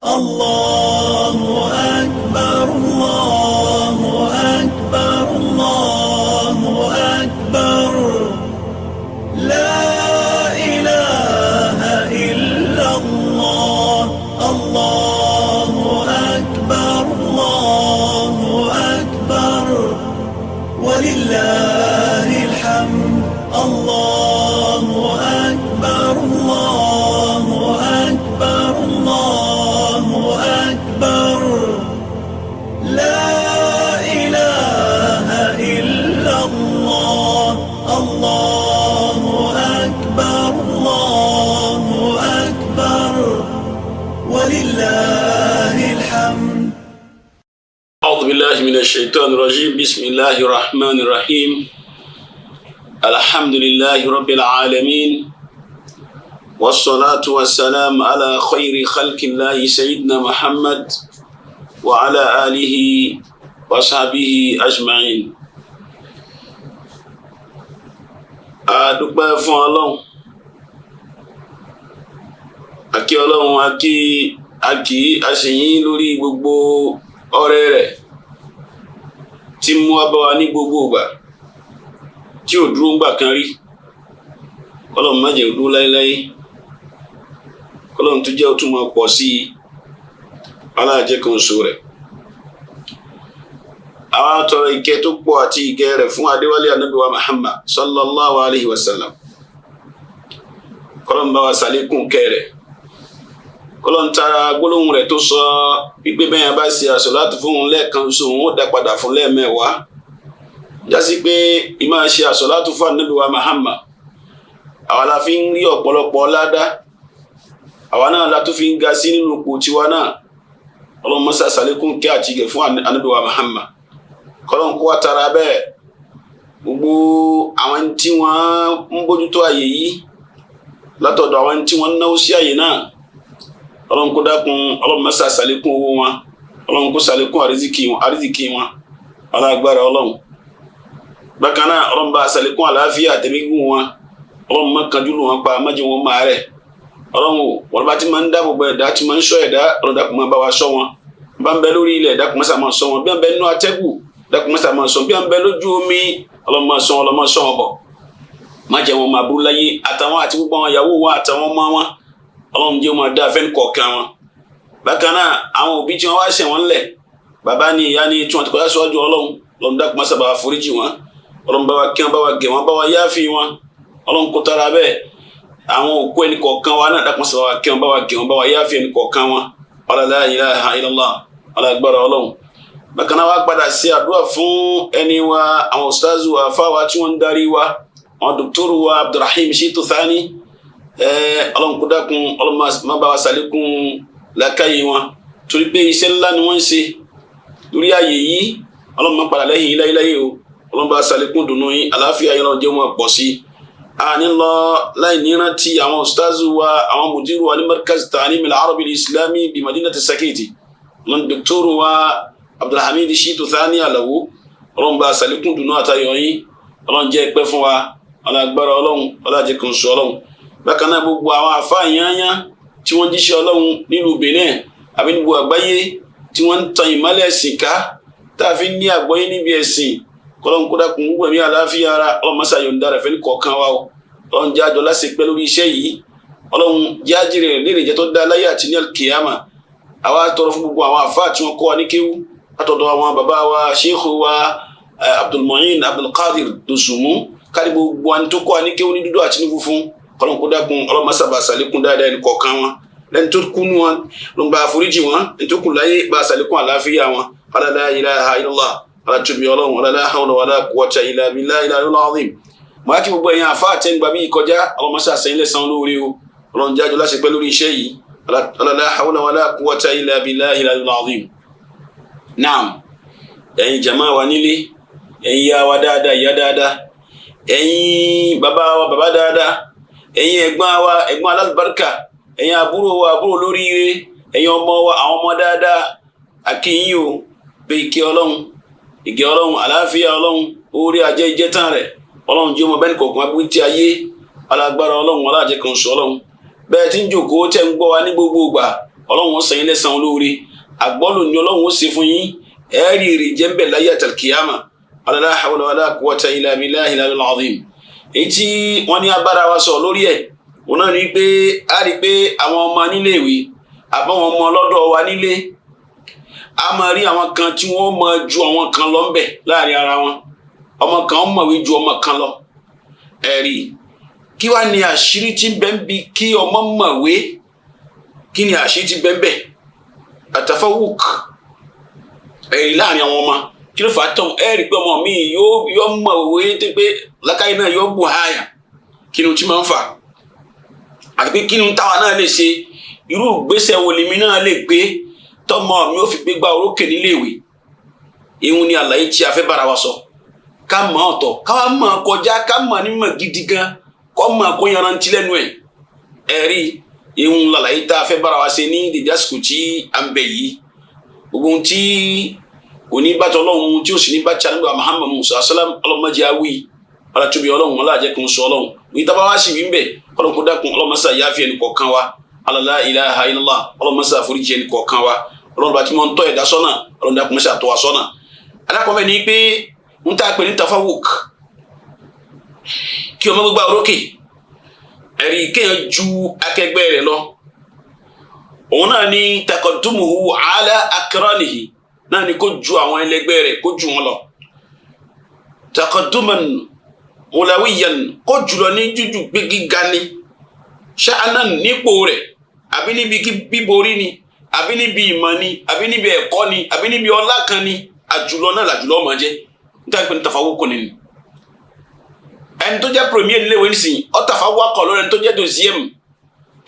الله أكبر الله أكبر الله أكبر لا إله إلا الله الله أكبر الله أكبر ولله الحمد الله أكبر الله أكبر الله أكبر لا إله إلا الله الله أكبر الله أكبر ولله الحمد. أعوذ بالله من الشيطان الرجيم. بسم الله الرحمن الرحيم. الحمد لله رب العالمين، والصلاة والسلام على خير خلق الله سيدنا محمد وعلى آله وصحبه أجمعين. A dúpẹ́ fún Ọlọ́run, a kí Ọlọ́run, a kí a kì í aṣèyìn lórí gbogbo ọrẹ rẹ̀ tí mú wá bá wa ní gbogbo ìgbà tí ò dúró ńgbà kan rí. Kọ́lọ́run má jẹ́ ó dúró láéláé, kọ́lọ́run tó jẹ́ ó tún máa pọ̀ sí i aláàjẹ́ kan oṣù rẹ̀. Àwa tọrọ ìkẹ́ tó pọ̀ àti ìgẹ̀ rẹ̀ fún Adéwálé Ànábì wa Muhammad sallallahu alayhi wa sallam. Kọ́lọ́run bá wa sàlékún kẹ́ rẹ̀, kọ́lọ́n tara gbólóhùn rẹ̀ tó sọ wípé bẹ́ẹ̀ yẹn bá ṣe àsọ̀láàtù fún òun lẹ́ẹ̀kan ṣoṣo, òun ó dá padà fún lẹ́ẹ̀mẹ́wàá, jásí pé ìmáa ṣe àsọ̀láàtù fún Ànábì wa Muhammad, àwa la fi ń rí ọ̀pọ̀lọpọ̀ ládá, àwa náà la tún fi ń ga sí nínú ipò tiwa náà. Ọlọ́run mọ́sá sàlékún kẹ́ àti ìgẹ̀ fún Ànábì wa Muhammad. Kọ́lọ́n kó wa tara bẹ́ẹ̀ gbogbo àwọn tí wọ́n ń bójútó àyè yìí, látọ̀dọ̀ àwọn tí wọ́n ń náwó sí àyè náà, Ọlọ́run kó dákun, Ọlọ́run mọ́sá sàlékún owó wọn, Ọlọ́run kó sàlékún àrísìkí wọn, àrísìkí wọn alágbára Ọlọ́run. Bákan náà, Ọlọ́run bá sàlékún àlàáfíà àtẹ̀mígùn wọn. Ọlọ́run má kanjú lù wọn pa, má jẹ́ wọn máa rẹ̀. Ọlọ́run o, wọn bá ti máa ń dáàbò bo ẹ̀dá, tí máa ń ṣọ́ ẹ̀dá, Ọlọ́run dákun máa bá wa ṣọ́ wọn. Bá ń bẹ lórí ilẹ̀, dákun máa máa ṣọ́ wọn. Bí wọ́n bẹ nínú atẹ́gùn, dákun máa máa ṣọ́. Bí wọ́n bẹ lójú omi, Ọlọ́run máa ṣọ́ wọn, Ọlọ́run máa ṣọ́ wọn bọ̀, má jẹ́ wọn máa burú láyé, àtàwọn àti gbogbo àwọn ìyàwó wọn àtàwọn ọmọ wọn. Ọlọ́run jẹ́ wọn dáa fẹ́ni kọ̀ọ̀kan wọn. Bákan náà, àwọn òbí tí wọ́n wá ṣẹ̀ wọ́n lẹ̀, bàbá ni, ìyá ni, tí wọ́n ti kọjá síwájú Ọlọ́run, Ọlọ́run dákun máa sábà foríjì wọn. Ọlọ́run bá wa kí wọn, bá wa gẹ̀ wọn, bá wa yááfì wọn. Ọlọ́run kó tara bẹ́ẹ̀ àwọn òkú ẹni kọ̀ọ̀kan wa náà, dákun sábà wa kí wọn, bá wa gẹ̀ wọn, bá wa yááfì ẹni kọ̀ọ̀kan wọn. La ilaha illallah, alágbára Ọlọ́run. Bákan náà, wá padà sí àdúrà fún ẹni wa, àwọn ustazu wa, fáwa tí wọ́n ń darí wa, àwọn dòkítọ́rù wa Abdulrahim Shitu Thani. Ọlọ́run kó dákun, Ọlọ́run má bá wa sàlékún làákàyè wọn, torí pé iṣẹ́ ńlá ni wọ́n ń ṣe lórí ààyè yìí. Ọlọ́run má padà lẹ́yìn yín láyéláyé o. Ọlọ́run bá sàlékún dùnú yín, àlàáfíà yín, Ọlọ́run jẹ́ wọn pọ̀ sí i. Àní lọ láì nírántí àwọn ustazu wa, àwọn mudiru wa ní Markaz Ta'lim al-Arabi al-Islami bi Madinati Sakiti, ọlọ́run dòkítọ́rù wa Abdulhamid Shitu Thani Alawo, Ọlọ́run bá sàlékún dùnú àtayọ̀ yín. Ọlọ́run jẹ́ ẹ̀pẹ́ fún wa, ọlọ́gbára Ọlọ́run, ọlọ́jẹ́ kan sọ Ọlọ́run. Bákan náà, gbogbo àwọn àfáà yányá tí wọ́n jíṣẹ́ Ọlọ́run nílùú Benin àbí níbo àgbáyé, tí wọ́n ń tan ìmọ́lẹ̀ ẹ̀sìn ká, tá a fi ní àgbọ́yé níbi ẹ̀sìn, kọ́lọ́n kó dákun, gbogbo ẹ̀mí àlàáfíà ara, Ọlọ́run mọ́sá yọ̀ǹda rẹ̀ fẹ́ni kọ̀ọ̀kan wa o. Ọlọ́run jẹ́ àjọ láṣẹ pẹ́ lórí iṣẹ́ yìí. Ọlọ́run jẹ́ àjèrè rẹ̀ lérè jẹ́ tó dá láyé àti ní kìyàmà. Àwa tọrọ fún gbogbo àwọn àfáà tí wọ́n kọ́ wa ní kéwú, látọ̀dọ̀ àwọn bàbá wa, ṣéèkù wa Abdulmuin Abdulkadir Dosunmu, kárí gbogbo àni tó kọ́ wa ní kéwú ní dúdú àti ní funfun. Kọ́lọ́n kó dákun, Ọlọ́run mọ́sá bá sàlékún dáadáa ẹni kọ̀ọ̀kan wọn. Lẹ́ni tó kú nù wọn, ló ń bá àforíjì wọn. Ẹni tó kù láyé, bá sàlékún àlàáfíà wọn. La ilaha illallah, alátóbi Ọlọ́run. La hawla wala quwwata illa billahi al-aliyyil azim. Mo á kí gbogbo ẹ̀yin àfa àtẹ̀ǹgbà bí kọjá, Ọlọ́run mọ́sá sẹ́yìn lẹ́sàn lórí o. Ọlọ́run jájọ láṣẹ pẹ́ lórí iṣẹ́ yìí. La hawla wala quwwata illa billahi al-aliyyil azim. Naam, ẹ̀yin jama wa nílé, ẹ̀yin ya wa dáadáa, ìyá dáadáa, ẹ̀yin bàbá wa, bàbá dáadáa, ẹ̀yin ẹ̀gbọ́n wa, ẹ̀gbọ́n alálùbáríkà, ẹ̀yin àbúrò wa, àbúrò lóríire, ẹ̀yin ọmọ wa, àwọn ọmọ dáadáa, àkíyìn o pé ìkẹ́ Ọlọ́run, ìgẹ́ Ọlọ́run, àlàáfíà Ọlọ́run, orí ajẹ́ ìjẹ́tàn rẹ̀, Ọlọ́run jẹ́ ọmọ bẹ́ẹ̀ kọ̀ọ̀kan abúlé tí ayé alágbára Ọlọ́run, aláàjẹ kan sọ Ọlọ́run. Bẹ́ẹ̀ tí ń jòkó tẹ́ ń gbọ́ wa ní gbogbo ìgbà. Ọlọ́run ó san yín lẹ́san olóore. Àgbọ́lò ni Ọlọ́run ó ṣe fún yín, ẹ̀ẹ́rì èrè jẹ́ ń bẹ̀ láyé àtàlùkìyàmà. La hawla wala quwwata illa billahil aliyyil azim. Èyí tí wọ́n ní abára wa sọ lórí ẹ̀ òun náà ni pé a rí i pé àwọn ọmọ níléèwé àbáwọn ọmọ ọlọ́dọ̀ wa nílé, a máa rí àwọn kan tí wọ́n máa ju àwọn kan lọ ńbẹ̀ láàrin ara wọn. Ọmọ kan mọ̀wé ju ọmọ kan lọ. Ẹ̀rí kí wàá ní àṣírí tí ń bẹ ń bi kí ọmọ mọ̀wé? Kí ni àṣírí tí ń bẹ ń bẹ? Àtàfáwùk ẹ̀rí láàrin àwọn ọmọ, kí ló fà á tán? Ẹ rí i pé ọmọ mi yóò mọ̀wé tó pé lákàyè náà yóò bù háyà. Kí ni o ti máa ń fà? Àti pé kí ni táwa náà lè ṣe? Irú ìgbésẹ̀ wo lèmi náà lè gbé tọmọ mi ó fi gbégbá orókè níléèwé? Ìhun ni àlàyé tí a fẹ́ bára wa sọ. Ká mọ̀ ọ̀tọ̀, ká wá mọ̀ kọjá, ká mọ̀ nímọ̀ gidi gan, kọ́ mọ̀ kó yanrantí lẹ́nu ẹ̀. Ẹ̀rí ìhun làlàyé tá a fẹ́ bára wa ṣe ní dèdè àsìkò tí a ń bẹ yìí. Gbogbo ohun tí kò ní bàtà Ọlọ́run, tí ó sì ní bàtà nígbà Muhammad musa salam, ọlọ́mọdé awi ọlọ́túbi Ọlọ́run ọlọ́àjẹ́ kan sọ Ọlọ́run ní tábà wá sí wí ń bẹ̀. Ọlọ́run kó dákun, ọlọ́mọsá yááfì ẹnì kọ̀ọ̀kan wa. La ilaha illallah. Ọlọ́mọsá àforíjì ẹnì kọ̀ọ̀kan wa. Ọlọ́run bá tí wọ́n ń tọ́ ẹ̀dá sọ́nà, Ọlọ́run dákun mọ́sá tọ́ wa sọ́nà. Alákọ̀ọ́bẹ̀ ni pé ń tá a pè ní tafawuk, kí ọmọ gbégbá orókè, ẹ̀rí kéèyàn ju akẹgbẹ́ rẹ̀ lọ, òun náà ni takọ̀dúmuhu ala akranihi, náà ni kó ju àwọn ẹlẹgbẹ́ rẹ̀, kó ju wọn lọ. Takọ̀dúman mulawiyan, kó jùlọ ní jújù pé gíga ni ṣáánà nípò rẹ̀, àbí níbi bíborí ni, àbí níbi ìmọ̀ ni, àbí níbi ẹ̀kọ́ ni, àbí níbi ọlá kan ni, àjùlọ náà làjùlọ máa jẹ́. Níta pé ní tafawuq nínú ẹni tó jẹ́ premier níléèwé nísìnyí, ó tafawuq lórí ẹni tó jẹ́ deuxième.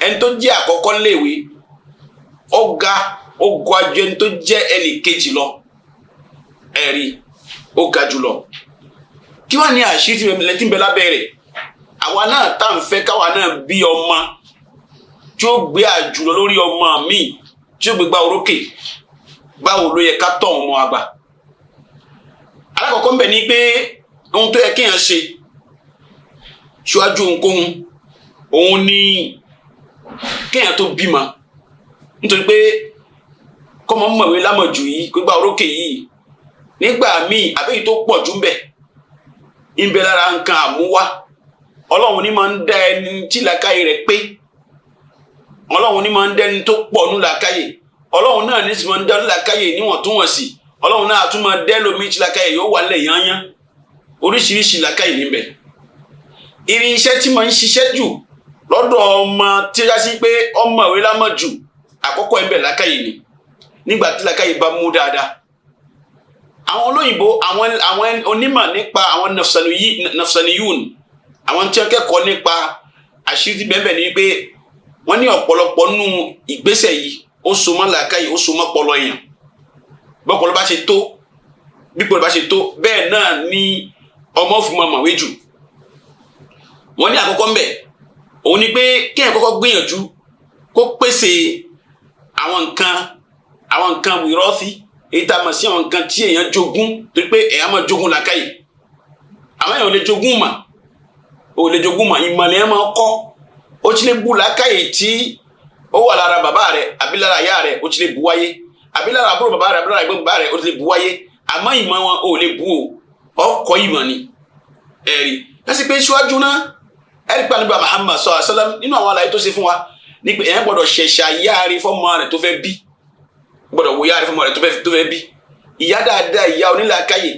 Ẹni tó jẹ́ àkọ́kọ́ níléèwé, ó ga, ó ga ju ẹni tó jẹ́ ẹnì kejì lọ. Ẹ̀rí ó ga jùlọ. Kí wàá ní àṣírí tí ń bẹ lábẹ́ rẹ̀? Àwa náà tá à ń fẹ́ káwa náà bí ọmọ tí ó gbé àjùlọ lórí ọmọ mi, tí ó gbé gbá orókè, báwo ló yẹ ká tọ́ ọmọ àgbà? Alákọ̀ọ́kọ́ ń bẹ̀ ni pé ohun tó yẹ kéèyàn ṣe ṣíwájú ohunkóhun, òun ni kéèyàn tó bímọ, nítorí pé kọ́mọ mọ̀wé lámọ̀jù yìí, gbégbá orókè yìí nígbà míì, àbẹ́yìí tó pọ̀ jù ń bẹ̀ ń bẹ lára nǹkan àmúwá. Ọlọ́run ní máa ń dá ẹni tí làákàyè rẹ̀ pé, Ọlọ́run ní máa ń dá ẹni tó pọ̀ nù làákàyè, Ọlọ́run náà ní sì máa ń dá làákàyè níwọ̀ntúnwọ̀nsì. Ọlọ́run náà tún máa dẹ́ lómi tí làákàyè yóò wà lẹ̀ yányán. Oríṣiríṣi làákàyè níbẹ̀. Irinṣẹ́ tí máa ń ṣiṣẹ́ jù lọ́dọ̀ ọmọ tí ó yá sí pé ọmọ ìwé lámọ̀ jù, àkọ́kọ́ ẹ̀ ń bẹ̀ làákàyè ni. Nígbà tí làákàyè bá mú dáadáa, àwọn olóyìnbó, àwọn onímọ̀ nípa àwọn nafsaniyun, àwọn tí wọ́n kẹ́kọ̀ọ́ nípa àṣírí bẹ́ẹ̀ ni pé wọ́n ní ọ̀pọ̀lọpọ̀ nínú ìgbésẹ̀ yìí, ó so mọ́ làákàyè, ó so mọ́ pọlọ èèyàn. Bọ́pọlọ bá ṣe tó, bí pọlọ bá ṣe tó, bẹ́ẹ̀ náà ni ọmọ fún mọ́ màwé jù. Wọ́n ní àkọ́kọ́ ńbẹ̀ òun ni pé kéèyàn kọ́kọ́ gbìyànjú kó pèsè àwọn nǹkan wìrọ́sí, èyí tá a mọ̀ sí àwọn nǹkan tí èèyàn jogún, torí pé èèyàn máa jogún làákàyè. Àwọn èèyàn ò lè jogún mà, ò lè jogún mà, ìmọ̀ lèèyàn máa kọ́. Ó ti lè bu làákàyè tí ó wà lára bàbá rẹ̀ àbí lára ìyá rẹ̀, ó ti lè bu wáyé, àbí lára àbúrò bàbá rẹ̀, àbí lára ẹ̀gbọ́n bàbá rẹ̀, ó ti lè bu wáyé. Àmọ́ ìmọ̀ wọn ò lè bu o, ọkọ̀ ìmọ̀ ni. Ẹ̀rí lẹ́sí pé síwájú náà, ẹ̀rí pé Ànábì Muhammad sallallahu alaihi wasallam, nínú àwọn àlàyé tó ṣe fún wa ní pé èèyàn gbọ́dọ̀ ṣẹ̀ṣà yáàrí fọ́mọ rẹ̀ tó fẹ́ bí, gbọ́dọ̀ wo yáàrí fọ́mọ rẹ̀ tó fẹ́ bí. Ìyá dáadáa, ìyá onílàákàyè,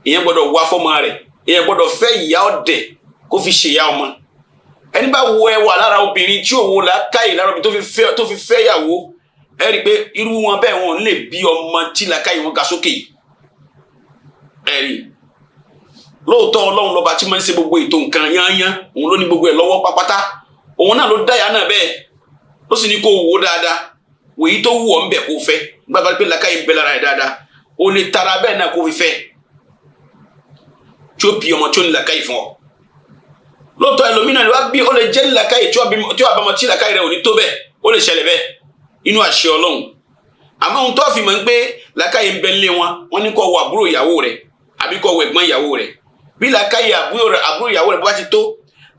èèyàn gbọ́dọ̀ wá fọ́mọ rẹ̀. Èèyàn gbọ́dọ̀ fẹ́ ìyá ọ̀dẹ̀ kó fi ṣèyá ọmọ. Ẹni bá wo ẹwà lára obìnrin tí ò wo làákàyè lára obìnrin tó fi fẹ́ yàwó, ẹ rí i pé irú wọn bẹ́ẹ̀, wọn lè bí ọmọ tí làákàyè wọn ga sókè. Ẹ rí lóòótọ́, Ọlọ́run lọ́ba tí máa ń ṣe gbogbo ètò nǹkan yányán, òun ló ní gbogbo ẹ̀ lọ́wọ́ pápátá. Òun náà ló dáyà náà bẹ́ẹ̀, ó sì ní kó wò ó dáadáa, wòyí tó wù ọ́ ń bẹ̀ kó fẹ́. Gbàgbọ́ pé làákàyè ń bẹ lára ẹ̀ dáadáa, ó lè tara bẹ́ẹ̀ náà kó fi fẹ́, tí ó bí ọmọ tí ó ní làákàyè fún ọ. Lóòótọ́, ẹlòmínà ni wá bí, ó lè jẹ́ ní làákàyè tí ó bá ọmọ tí làákàyè rẹ̀ ò ní tó bẹ́ẹ̀, ó lè ṣẹlẹ̀ bẹ́ẹ̀ inú àṣẹ Ọlọ́run. Àmọ́ ohun tó fi mọ̀ ń pé làákàyè ń bẹ nílé wọn, wọ́n ní kó wo àbúrò ìyàwó rẹ̀ àbí kó wo ẹ̀gbọ́n ìyàwó rẹ̀. Bí làákàyè àbúrò ìyàwó rẹ̀ bá ti tó,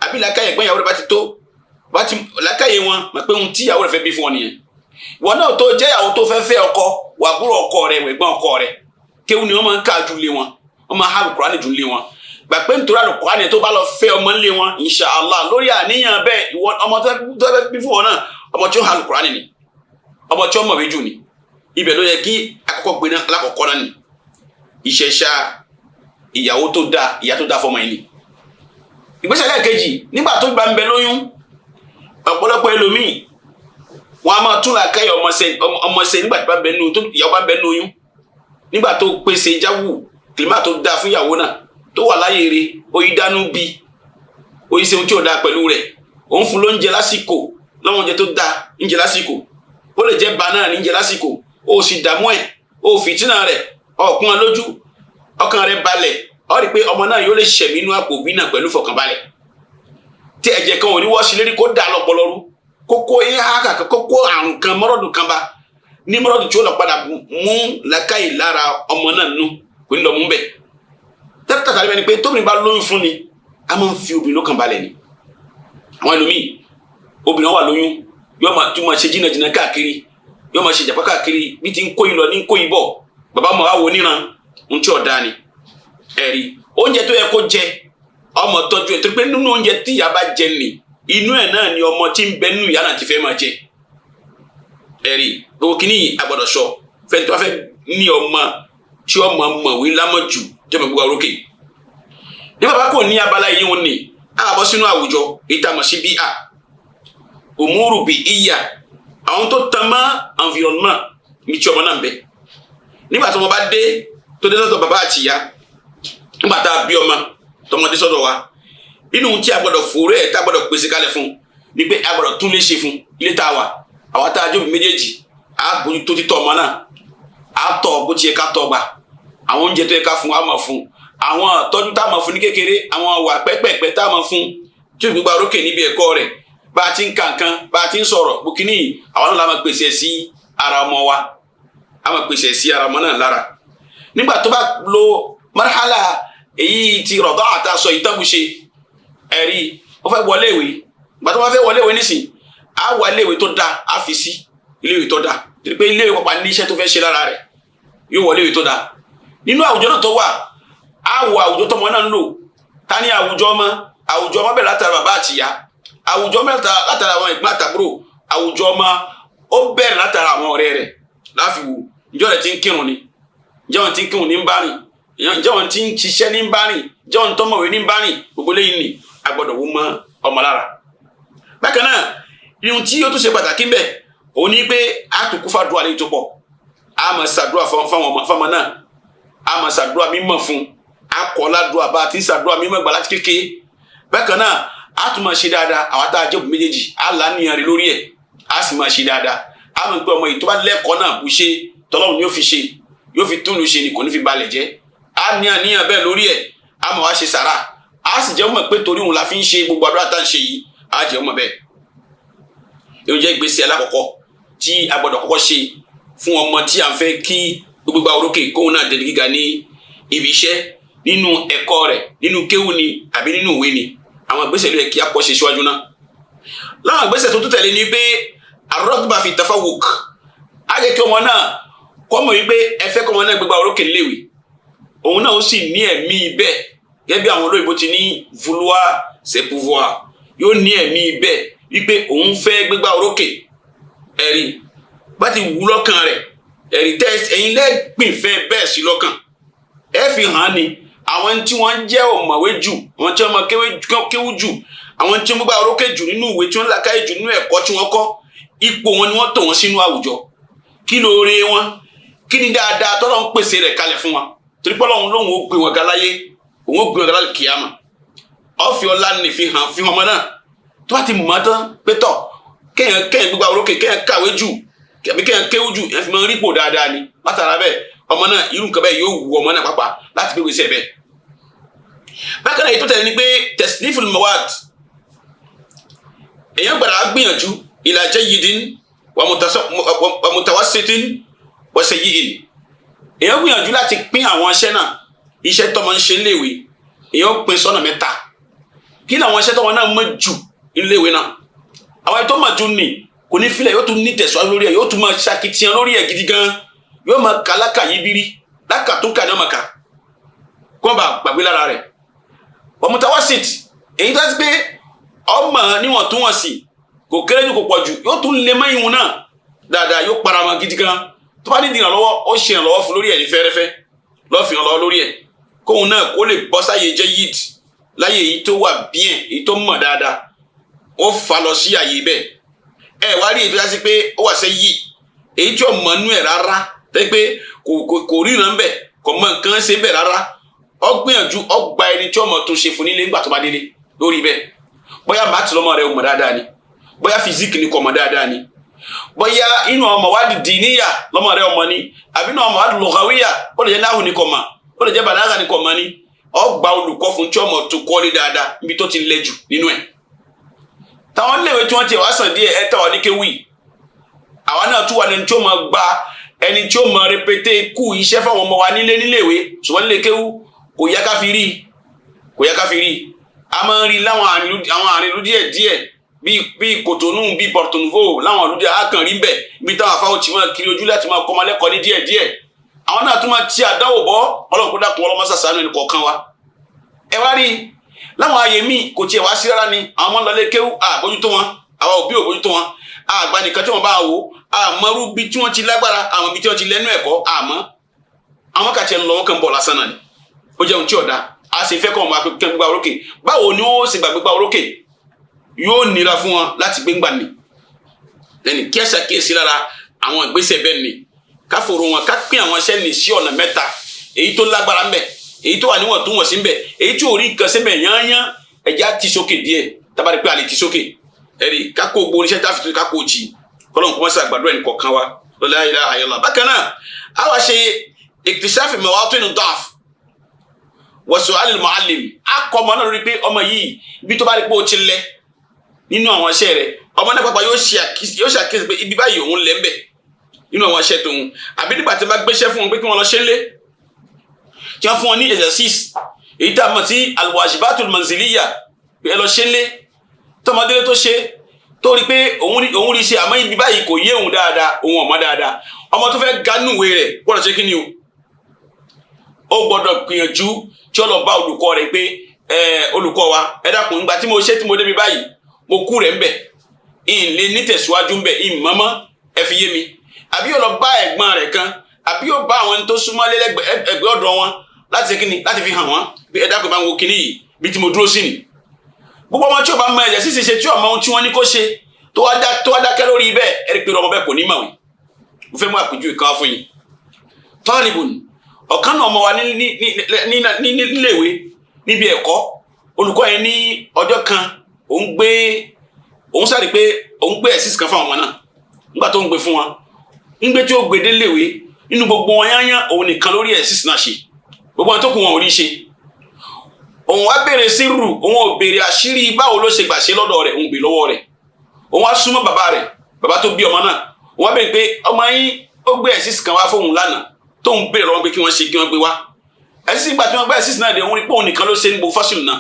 àbí làákàyè ẹ̀gbọ́n ìyàwó rẹ̀ bá ti tó, bá ti làákàyè wọn mọ̀ pé ohun tí ìyàwó rẹ̀ fẹ́ bí fún ọ nìyẹn. Ìwọ náà tó jẹ́ ìyàwó tó fẹ́ fẹ́ ọkọ, wà búrò ọkọ rẹ̀, wẹ̀gbọ́n ọkọ rẹ̀, kéwù ni wọ́n máa ń ká ju lé wọn, wọ́n máa há Al-Qur'ani jù lé wọn. Gbà pé nítorí Al-Qur'ani tó bá lọ fẹ́ ọmọ ńlé wọn, inshallah, lórí àníyàn bẹ́ẹ̀, ìwọ ọmọ tó fẹ́ bí fún wọn náà, ọmọ tí ó há Al-Qur'ani ni, ọmọ tí ó mọ̀wé jù ni. Ibẹ̀ ló yẹ kí akọ́kọ́ gbé náà alákọ̀ọ́kọ́ náà ni ìṣẹ̀ṣà ìyàwó tó dáa, ìyá tó dáa fọmọ yìí ni. Ìgbésẹ̀ lẹ́ẹ̀kejì, nígbà tó bá ń bẹ lóyún, ọ̀pọ̀lọpọ̀ ẹlòmíì wọn a máa tún làákàyè ọmọọṣẹ nígbà tí bá ń bẹ nínú tó ìyàwó bá ń bẹ nínú oyún, nígbà tó pèsè jáwù kìlímà tó dáa fún ìyàwó náà tó wà láyé rẹ̀, oyin dánú bí oyin ṣe ohun tí ò dáa pẹ̀lú rẹ̀, òun fún lóúnjẹ lásìkò, lọ́wọ́ oúnjẹ tó dáa ń jẹ lásìkò, ó lè jẹ́ ba náà ní jẹ lásìkò, ó sì dààmú ẹ̀, ó fìtínà rẹ̀, ọ̀kún lójú, ọkàn rẹ̀ balẹ̀, ó rí i pé ọmọ náà yóò lè ṣẹ̀mí inú àpò bí náà pẹ̀lú fọkànbalẹ̀, tí ẹ̀jẹ̀ kan ò ní wọ́ sí lérí kó dà lọ́pọlọ́rú, kókó ihá kàkà, kókó àrùn kan, mọ́rọ́dù kan bá ní mọ́rọ́dù tí ó lọ padà mú làákàyè lára ọmọ náà nù, kò ní lọ mú bẹ́ẹ̀. Tẹ́tàtà rẹ̀ ni pé tóbìnrin bá lóyún fún ni, a máa ń fi obìnrin lọ́kàn balẹ̀ ni. Àwọn ẹlòmíì, obìnrin wà lóyún, yóò máa tún máa ṣe jìnnàjìnnà káàkiri, yóò máa ṣe ìjàpá káàkiri, bí ti ń kó yìí lọ ní kó yìí bọ̀, bàbá mọ̀ á wo níran ń tí ọ̀dà ni. Ẹ̀rí oúnjẹ tó yẹ kó jẹ, ọmọ tọ́jú ẹ̀, torí pé nínú oúnjẹ tí ìyá bá jẹ nì, inú ẹ̀ náà ni ọmọ tí ń bẹ nínú ìyá náà ti fẹ́ máa jẹ. Ẹ̀rí gbogbo kìíní a gbọ́dọ̀ sọ fẹ́ni tó bá fẹ́ ní ọmọ tí ọmọ mọ̀wé lámọ̀jù tí ọmọ gbogbo àrókè. Ní bàbá kò ní abala yìí wọn ni a bọ́ sínú àwùjọ ìtàmọ̀ sí bíà òmùrù bí ìyà, àwọn tó tan mọ́ environnement ní tí ọmọ náà ń bẹ. Nígbà tí wọn bá dé, tó dé sọ́dọ̀ bàbá àti ìyá, nígbà tá a bí ọmọ tọmọdé sọ́dọ̀ wa, inú tí a gbọ́dọ̀ fòrò ẹ̀, tá a gbọ́dọ̀ pèsè kalẹ̀ fún ni pé a gbọ́dọ̀ tún lè ṣe fún ilé tá a wà. Àwa tá a jóbi méjèèjì, a bójú tó títọ́ ọmọ náà, a tọ́ bó ti yẹ ká tọ́ gbà, àwọn oúnjẹ tó yẹ ká fún, a máa fún, àwọn ìtọ́jú tá a máa fún ní kékeré, àwọn àwà pẹ́pẹ́pẹ́ tá a máa fún tí ò gbégbá orókè níbi ẹ̀kọ́ rẹ̀, bá a ti ń ka nǹkan, bá a ti ń sọ̀rọ̀ bukini, àwọn náà la máa pèsè sí ara ọmọ wa, a máa pèsè sí ara ọmọ náà lára. Nígbà tó bá lo marhala èyí ti rọ̀dọ́ àtàsọ ìtàbùṣe, ẹ̀rí ó fẹ́ wọlé ìwé. Ìgbà tó bá fẹ́ wọlé ìwé nísìn, á wà ilé ìwé tó dáa, á fi sí ilé ìwé tó dáa, torí pé ilé ìwé pàpà ní iṣẹ́ tó fẹ́ ṣe lára rẹ̀, yóò wọlé ìwé tó dáa. Nínú àwùjọ náà tó wà, á wo àwùjọ tọmọ náà ń lò. Ta ní àwùjọ ọmọ? Àwùjọ ọmọ bẹ̀rẹ̀ látara bàbá àtìyá, àwùjọ ọmọ bẹ̀rẹ̀ látara àwọn ẹ̀gbọ́n àtàbúrò, àwùjọ ọmọ ó bẹ̀rẹ̀ látara àwọn ọ̀rẹ́ rẹ̀. Láfi wò, ǹjọ́ rẹ̀ ti ń kírun ni, ǹjẹ́ wọn ti ń kírun ní ń bá rìn, ǹjẹ́ wọn ti ń ṣiṣẹ́ ní ń bá rìn, ǹjẹ́ wọn tọ́mọ̀wé ní ń bá rìn, gbogbo lẹ́yìn ni a gbọ́dọ̀ wò mọ́ ọmọ lára. Bákan náà, irun tí ó tún ṣe pàtàkì ńbẹ òun ni pé a tún kú fàdúrà lẹ́yìn tó pọ̀, a máa ṣàdúrà fáwọn náà, a máa ṣàdúrà mímọ̀ fún, a kọ́ ládùúrà bá a ti ń ṣàdúrà mímọ̀ gbà láti kékeré. Bákan náà, a tún máa ṣe dáadáa. Àwa tá a jẹ́ òbí méjèèjì, a là á níyàn rí lórí ẹ̀, a sì máa ṣe dáadáa. A mọ̀ pé ọmọ yìí tó bá lẹ́kọ̀ọ́ náà bó ṣe tọ́lọ́run ni yóò fi ṣe, yóò fi túnú ṣe ni, kò ní fi balẹ̀ jẹ́. A ní àníyàn bẹ́ẹ̀ lórí ẹ̀, a máa wá ṣe sàrà, a sì jẹ́ mọ̀ pé torí òun la fi ń ṣe gbogbo àdúrà tá à ń ṣe yìí, a jẹ́ mọ̀ bẹ́ẹ̀. Èyí jẹ́ ìgbésẹ̀ alákọ̀ọ́kọ́ tí a gbọ́dọ̀ kọ́kọ́ ṣe fún ọmọ tí a ń fẹ́ kí gbogbo orókè, kóun náà dẹni gíga ní ibi iṣẹ́, nínú ẹ̀kọ́ rẹ̀, nínú kéwù ni àbí nínú ìwé ni. Àwọn ìgbésẹ̀ ló yẹ kí a kọ́ ṣe síwájú náà. Láwọn ìgbésẹ̀ tó tún tẹ̀lé ni pé arọ́gbà fi tafawuk, á jẹ́ kí ọmọ náà kọ́ mọ̀ wípé ẹ fẹ́ kọ́ ọmọ náà gbégbá orókè níléèwé, òun náà ó sì ní ẹ̀mí bẹ́ẹ̀, gẹ́gẹ́ bí àwọn olóyìnbó ti ní vouloir c'est pouvoir. Yóò ní ẹ̀mí bẹ́ẹ̀ wípé òun fẹ́ gbégbá orókè. Ẹ̀rí bá ti wù lọ́kàn rẹ̀, ẹ̀rí tẹ́ ẹ̀yin lẹ́gbìn fẹ́ bẹ́ẹ̀ sí lọ́kàn, ẹ fi hàn án ni. Àwọn tí wọ́n jẹ́ ọ̀mọ̀wé jù, àwọn tí wọ́n mọ kéwú jù, àwọn tí wọ́n gbégbá orókè jù nínú ìwé, tí wọ́n làkàyè jù nínú ẹ̀kọ́ tí wọ́n kọ́, ipò wọn ni wọ́n tò wọ́n sínú àwùjọ. Kí lóore wọn? Kí ni dáadáa tọ́lọ́ ń pèsè rẹ̀ kalẹ̀ fún wọn? Torí pé Ọlọ́run lóun ó gbé wọn ga láyé, òun ó gbé wọn ga láyé kìámà. Ọ̀fi ọlá ní fi hàn fi hàn ọmọ náà. Tó bá ti mọ̀ tán pé tọ̀, kéèyàn kéèyàn gbégbá orókè, kéèyàn kàwé jù àbí kéèyàn kéwú jù, èèyàn fi máa ń rípò dáadáa ni. Látara bẹ́ẹ̀, ọmọ náà, irú nǹkan bẹ́ẹ̀ yóò wù ọmọ náà pàápàá láti gbé gbèsè bẹ́ẹ̀. Bákan náà, èyí tó tẹ̀lé ni pé tasniful mawad, èèyàn gbọ́dọ̀ á gbìyànjú ila jayyidin wa mutawassitin wa sayyi'in. Èèyàn gbìyànjú láti pín àwọn iṣẹ́ náà, iṣẹ́ tọ́mọ ń ṣe níléèwé, èèyàn pín sọ́nà mẹ́ta. Kí ni àwọn iṣẹ́ tọ́mọ náà mọ̀ jù níléèwé náà? Àwọn ètò mọ̀ jù ní Kò ní filẹ̀, yóò tún ní tẹ̀síwájú lórí ẹ̀, yóò tún máa ṣakitiyan lórí ẹ̀ gidi gan, yóò máa kà lákà yí bírí, lákà tó kà ní ọmọ kà kó wọn bá gbàgbé lára rẹ̀. Mutawasit, èyí tó ti pé ọmọ níwọ̀ntúnwọ̀nsì, kò kéré jù, kò pọ̀ jù, yóò tún lè mọ́ ìhun náà dáadáa, yóò paramọ́ gidi gan. Tó bá ní ìrànlọ́wọ́, ó ṣe ìrànlọ́wọ́ fún lórí ẹ̀ ní fẹ́rẹ́fẹ́, lọ́ọ́ fi ìrànlọ́wọ́ lórí ẹ̀, kóun náà kó lè bọ́ sáyé jẹ́ yid láyé èyí tó wà bien, èyí tó mọ̀ dáadáa, ó fa lọ sí àyè bẹ́ẹ̀. Ẹ wá rí èyí tó yá sí pé ó wà sẹ́ yìí, èyí tí ò mọ̀ nú ẹ̀ rárá, tẹ́ pé kò ríran bẹ̀, kò mọ nǹkan ṣe bẹ̀ rárá, ó gbìyànjú, ó gba ẹni tí ọmọ tó ṣe fún nílé nígbà tó bá délé lórí bẹ́ẹ̀. Bóyá math lọ́mọ rẹ̀ ò mọ̀ dáadáa ni, bóyá physique ni kò mọ̀ dáadáa ni, bóyá inú ọmọ wa dìdí níyà lọ́mọ rẹ̀ ọmọ ni, àbí inú ọmọ wa lugawiyya, ó lè jẹ́ náhù ni kò mọ̀, ó lè jẹ́ bàlágà ni kò mọ̀ ni, ó gba olùkọ́ fún tí ọmọ tó kọ́ ní dáadáa níbi tó ti lẹ jù nínú ẹ̀. Táwọn iléèwé tí wọ́n ti wá sàn díẹ̀ ẹ táwọn ní kéwì, àwa náà tún wà ní tí ó máa gba ẹni tí ó máa rẹpẹtẹ kú iṣẹ́ fáwọn ọmọ wa nílé níléèwé, ṣùgbọ́n nílé kéwú kò yẹ ká fi rí, kò yẹ ká fi rí. A máa ń rí láwọn àárín ìlú díẹ̀ díẹ̀, bíi Kòtónú, bíi Porto Novo, láwọn ìlú díẹ̀ á kàn rí bẹ́ẹ̀, bí táwọn afáwọ̀ tí máa kiri ojú láti máa kọ́ ọmọ lẹ́kọ̀ọ́ ní díẹ̀ díẹ̀. Àwọn náà tún máa ti àdáwò bọ́. Ọlọ́run kó dákun, ọlọ́mọ sàṣàánú ẹnì kọ̀ọ̀kan wa. Ẹ wá rí láwọn ààyè míì, kò tiẹ̀ wá sí rárá ni. Àwọn ọmọ ń lọlé kéwú, àbójútó wọn, àwa òbí ò bójútó wọn, àgbà nìkan tí wọ́n bá wò, àmọ́rú bí tí wọ́n ti lágbára, àwọn ibi tí wọ́n ti lẹ́nu ẹ̀kọ́, àmọ́ àwọn kàtí ẹ̀ ń lọ, wọn kàn ń bọ̀ lásán náà ni. Ó jẹun tí ọ̀dà a sì fẹ́ kọ́ ọmọ akẹ́kọ̀ọ́ gbígbá orókè. Báwo ni ó sì gbà gbígbá orókè? Yóò nira fún wọn láti gbé ńgbà ní lẹ́nu kí ẹ ṣàkíyèsí lára àwọn ìgbésẹ̀ bẹ́ẹ̀ ni ká fòrò wọn, ká pín àwọn iṣẹ́ ní sí ọ̀nà mẹ́ta: èyí tó lágbára ńbẹ, èyí tó wà níwọ̀ntúnwọ̀nsí ńbẹ, èyí tí ò rí nǹkan síbẹ̀ yányán, ẹ̀já ti sókè díẹ̀. Tábàrí pé a lè ti sókè, ẹ̀rí ká kó gbogbo oníṣẹ́ tá a fi tó ká kó jì kọ́lọ́n kó mọ́sá àgbàdo ẹnì kọ̀ọ̀kan wa. La ilaha illallah. Bákan náà, a wá ṣe iktishafi mawatin da'f wa su'al al-mu'allim. A kọ́ ọmọ náà lórí pé ọmọ yìí, ibi tó bá rí pé ó ti lẹ nínú àwọn iṣẹ́ rẹ̀, ọmọ náà pàpà yóò ṣàkíyèsí pé ibi báyìí òun lẹ́ ń bẹ̀ nínú àwọn iṣẹ́ tòun, àbí nígbà tí wọ́n bá gbéṣẹ́ fún wọn pé kí wọ́n lọ ṣe ń lé, tí wọ́n fún wọn ní exercice, èyí tá a mọ̀ sí alwajibatul manziliya, pé ẹ lọ ṣe ń lé, tọmọdé tó ṣe, tó rí pé òun rí ṣe, àmọ́ ibi báyìí kò yé òun dáadáa, òun ọ̀mọ́ dáadáa, ọmọ tó fẹ́ gánúwé rẹ̀ gbọ́dọ̀ ṣe kí ni o? Ó gbọ́dọ̀ gbìyànjú tí ó lọ bá olùkọ́ rẹ̀ pé, olùkọ́ wa, ẹ dákun, nígbà tí mo ṣe, tí mo débi báyìí, mo kú rẹ̀ ń bẹ̀, ìn lè nítẹ̀síwájú ń bẹ̀, ìn mọ́mọ́, ẹ fi yé mi. Àbí yóò lọ bá ẹ̀gbọ́n rẹ̀ kan, àbí yóò bá àwọn tó súnmọ́ lẹ́gbẹ̀ẹ́ ọ̀dọ̀ wọn láti ṣe kíni, láti fi hàn wọ́n bí ẹ dákun, bá ń wo kíní yìí, bí tí mo dúró sí ni. Gbogbo ọmọ tí o bá mọ ẹ̀jẹ̀ sísè ṣe, tí o mọ ohun tí wọ́n ní kó ṣe, tó wá dákẹ́ lórí bẹ́ẹ̀, ẹ rí pé ọmọ bẹ́ẹ̀ kò ní mọ̀wé. Mo fẹ́ mú àpèjúwe kan wá fún yín. Tọ́lìbùn ọ̀kan náà, ọmọ wa níléèwé níbi ẹ̀kọ́, olùkọ́ yẹn ní ọjọ́ kan, òun gbé, òun sáré pé òun gbé exercise kan fún àwọn ọmọ náà. Nígbà tó ń gbé fún wọn, nígbà tí ó gbé dé léèwé, nínú gbogbo wọn yányán, òun nìkan lórí exercise náà ṣe. Gbogbo wọn tó kù, wọn ò rí ṣe. Òun wá béèrè sírù, òun ò béèrè àṣírí báwo ló ṣe gbà ṣe lọ́dọ̀ rẹ̀, òun gbé lọ́wọ́ rẹ̀. Òun wá súnmọ́ bàbá rẹ̀, bàbá tó bí ọmọ náà. Òun wá béèrè pé ọmọ yín ó gbé exercise kan wá fóun lánàá, tóun béèrè lọ́wọ́ pé kí wọ́n ṣe, kí wọ́n gbé wá exercise. Nígbà tí wọ́n gbé exercise náà dé, òun rí pé òun nìkan ló ṣe ní gbogbo fásitì náà.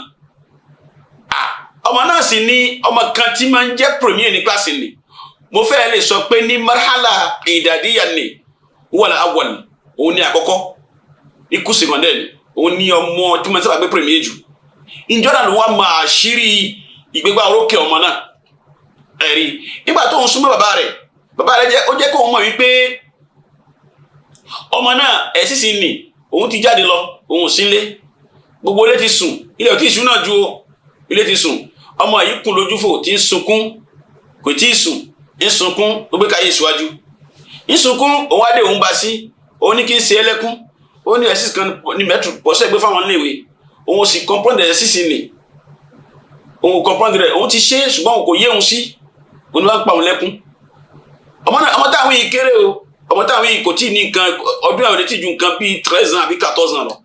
Ọmọ náà sì ní ọmọ kan tí máa ń jẹ́ premier ní kíláàsì ni. Mo fẹ́ lè sọ pé ní marhala ìdàdíyà ni wal awwal, òun ní àkọ́kọ́ ní kú secondary ni, òun ní ọmọ tí mo sábà gbé premier jù. Ìjọ náà ló wá máa àṣírí ìgbégbá orókè ọmọ náà. Ẹ̀rí nígbà tó ń súnmọ́ bàbá rẹ̀, bàbá rẹ̀ jẹ́ ó jẹ́ kóun mọ̀ wípé ọmọ náà ẹ̀ sísìn nì, òun ti jáde lọ, òun ò sí nílé, gbogbo ilé ti sùn, ilé ò tí ì sùn náà ju o, ilé ti sùn. Ọmọ yìí kùn lójú fò tí ń sunkún, kò tí ì sùn, ń sunkún, ó gbé káyé síwájú, ń sunkún. Òun á dé, òun bá sí, òun ní kí n ṣe ẹlẹ́kún. Ó ní exercise kan ní maître pọ̀ṣẹ́ gbé fáwọn iléèwé, òun sì comprendre exercise nì, òun kò comprendre rẹ̀, òun ti ṣe é, ṣùgbọ́n òun kò yé òun sí, òun wá pa òun lẹ́kún. Ọmọ náà, ọmọ táwọn yìí kéré o, ọmọ táwọn yìí kò tí ì ní nǹkan ọdún àwọn tí ju nǹkan bíi 13 ans àbí 14 ans lọ.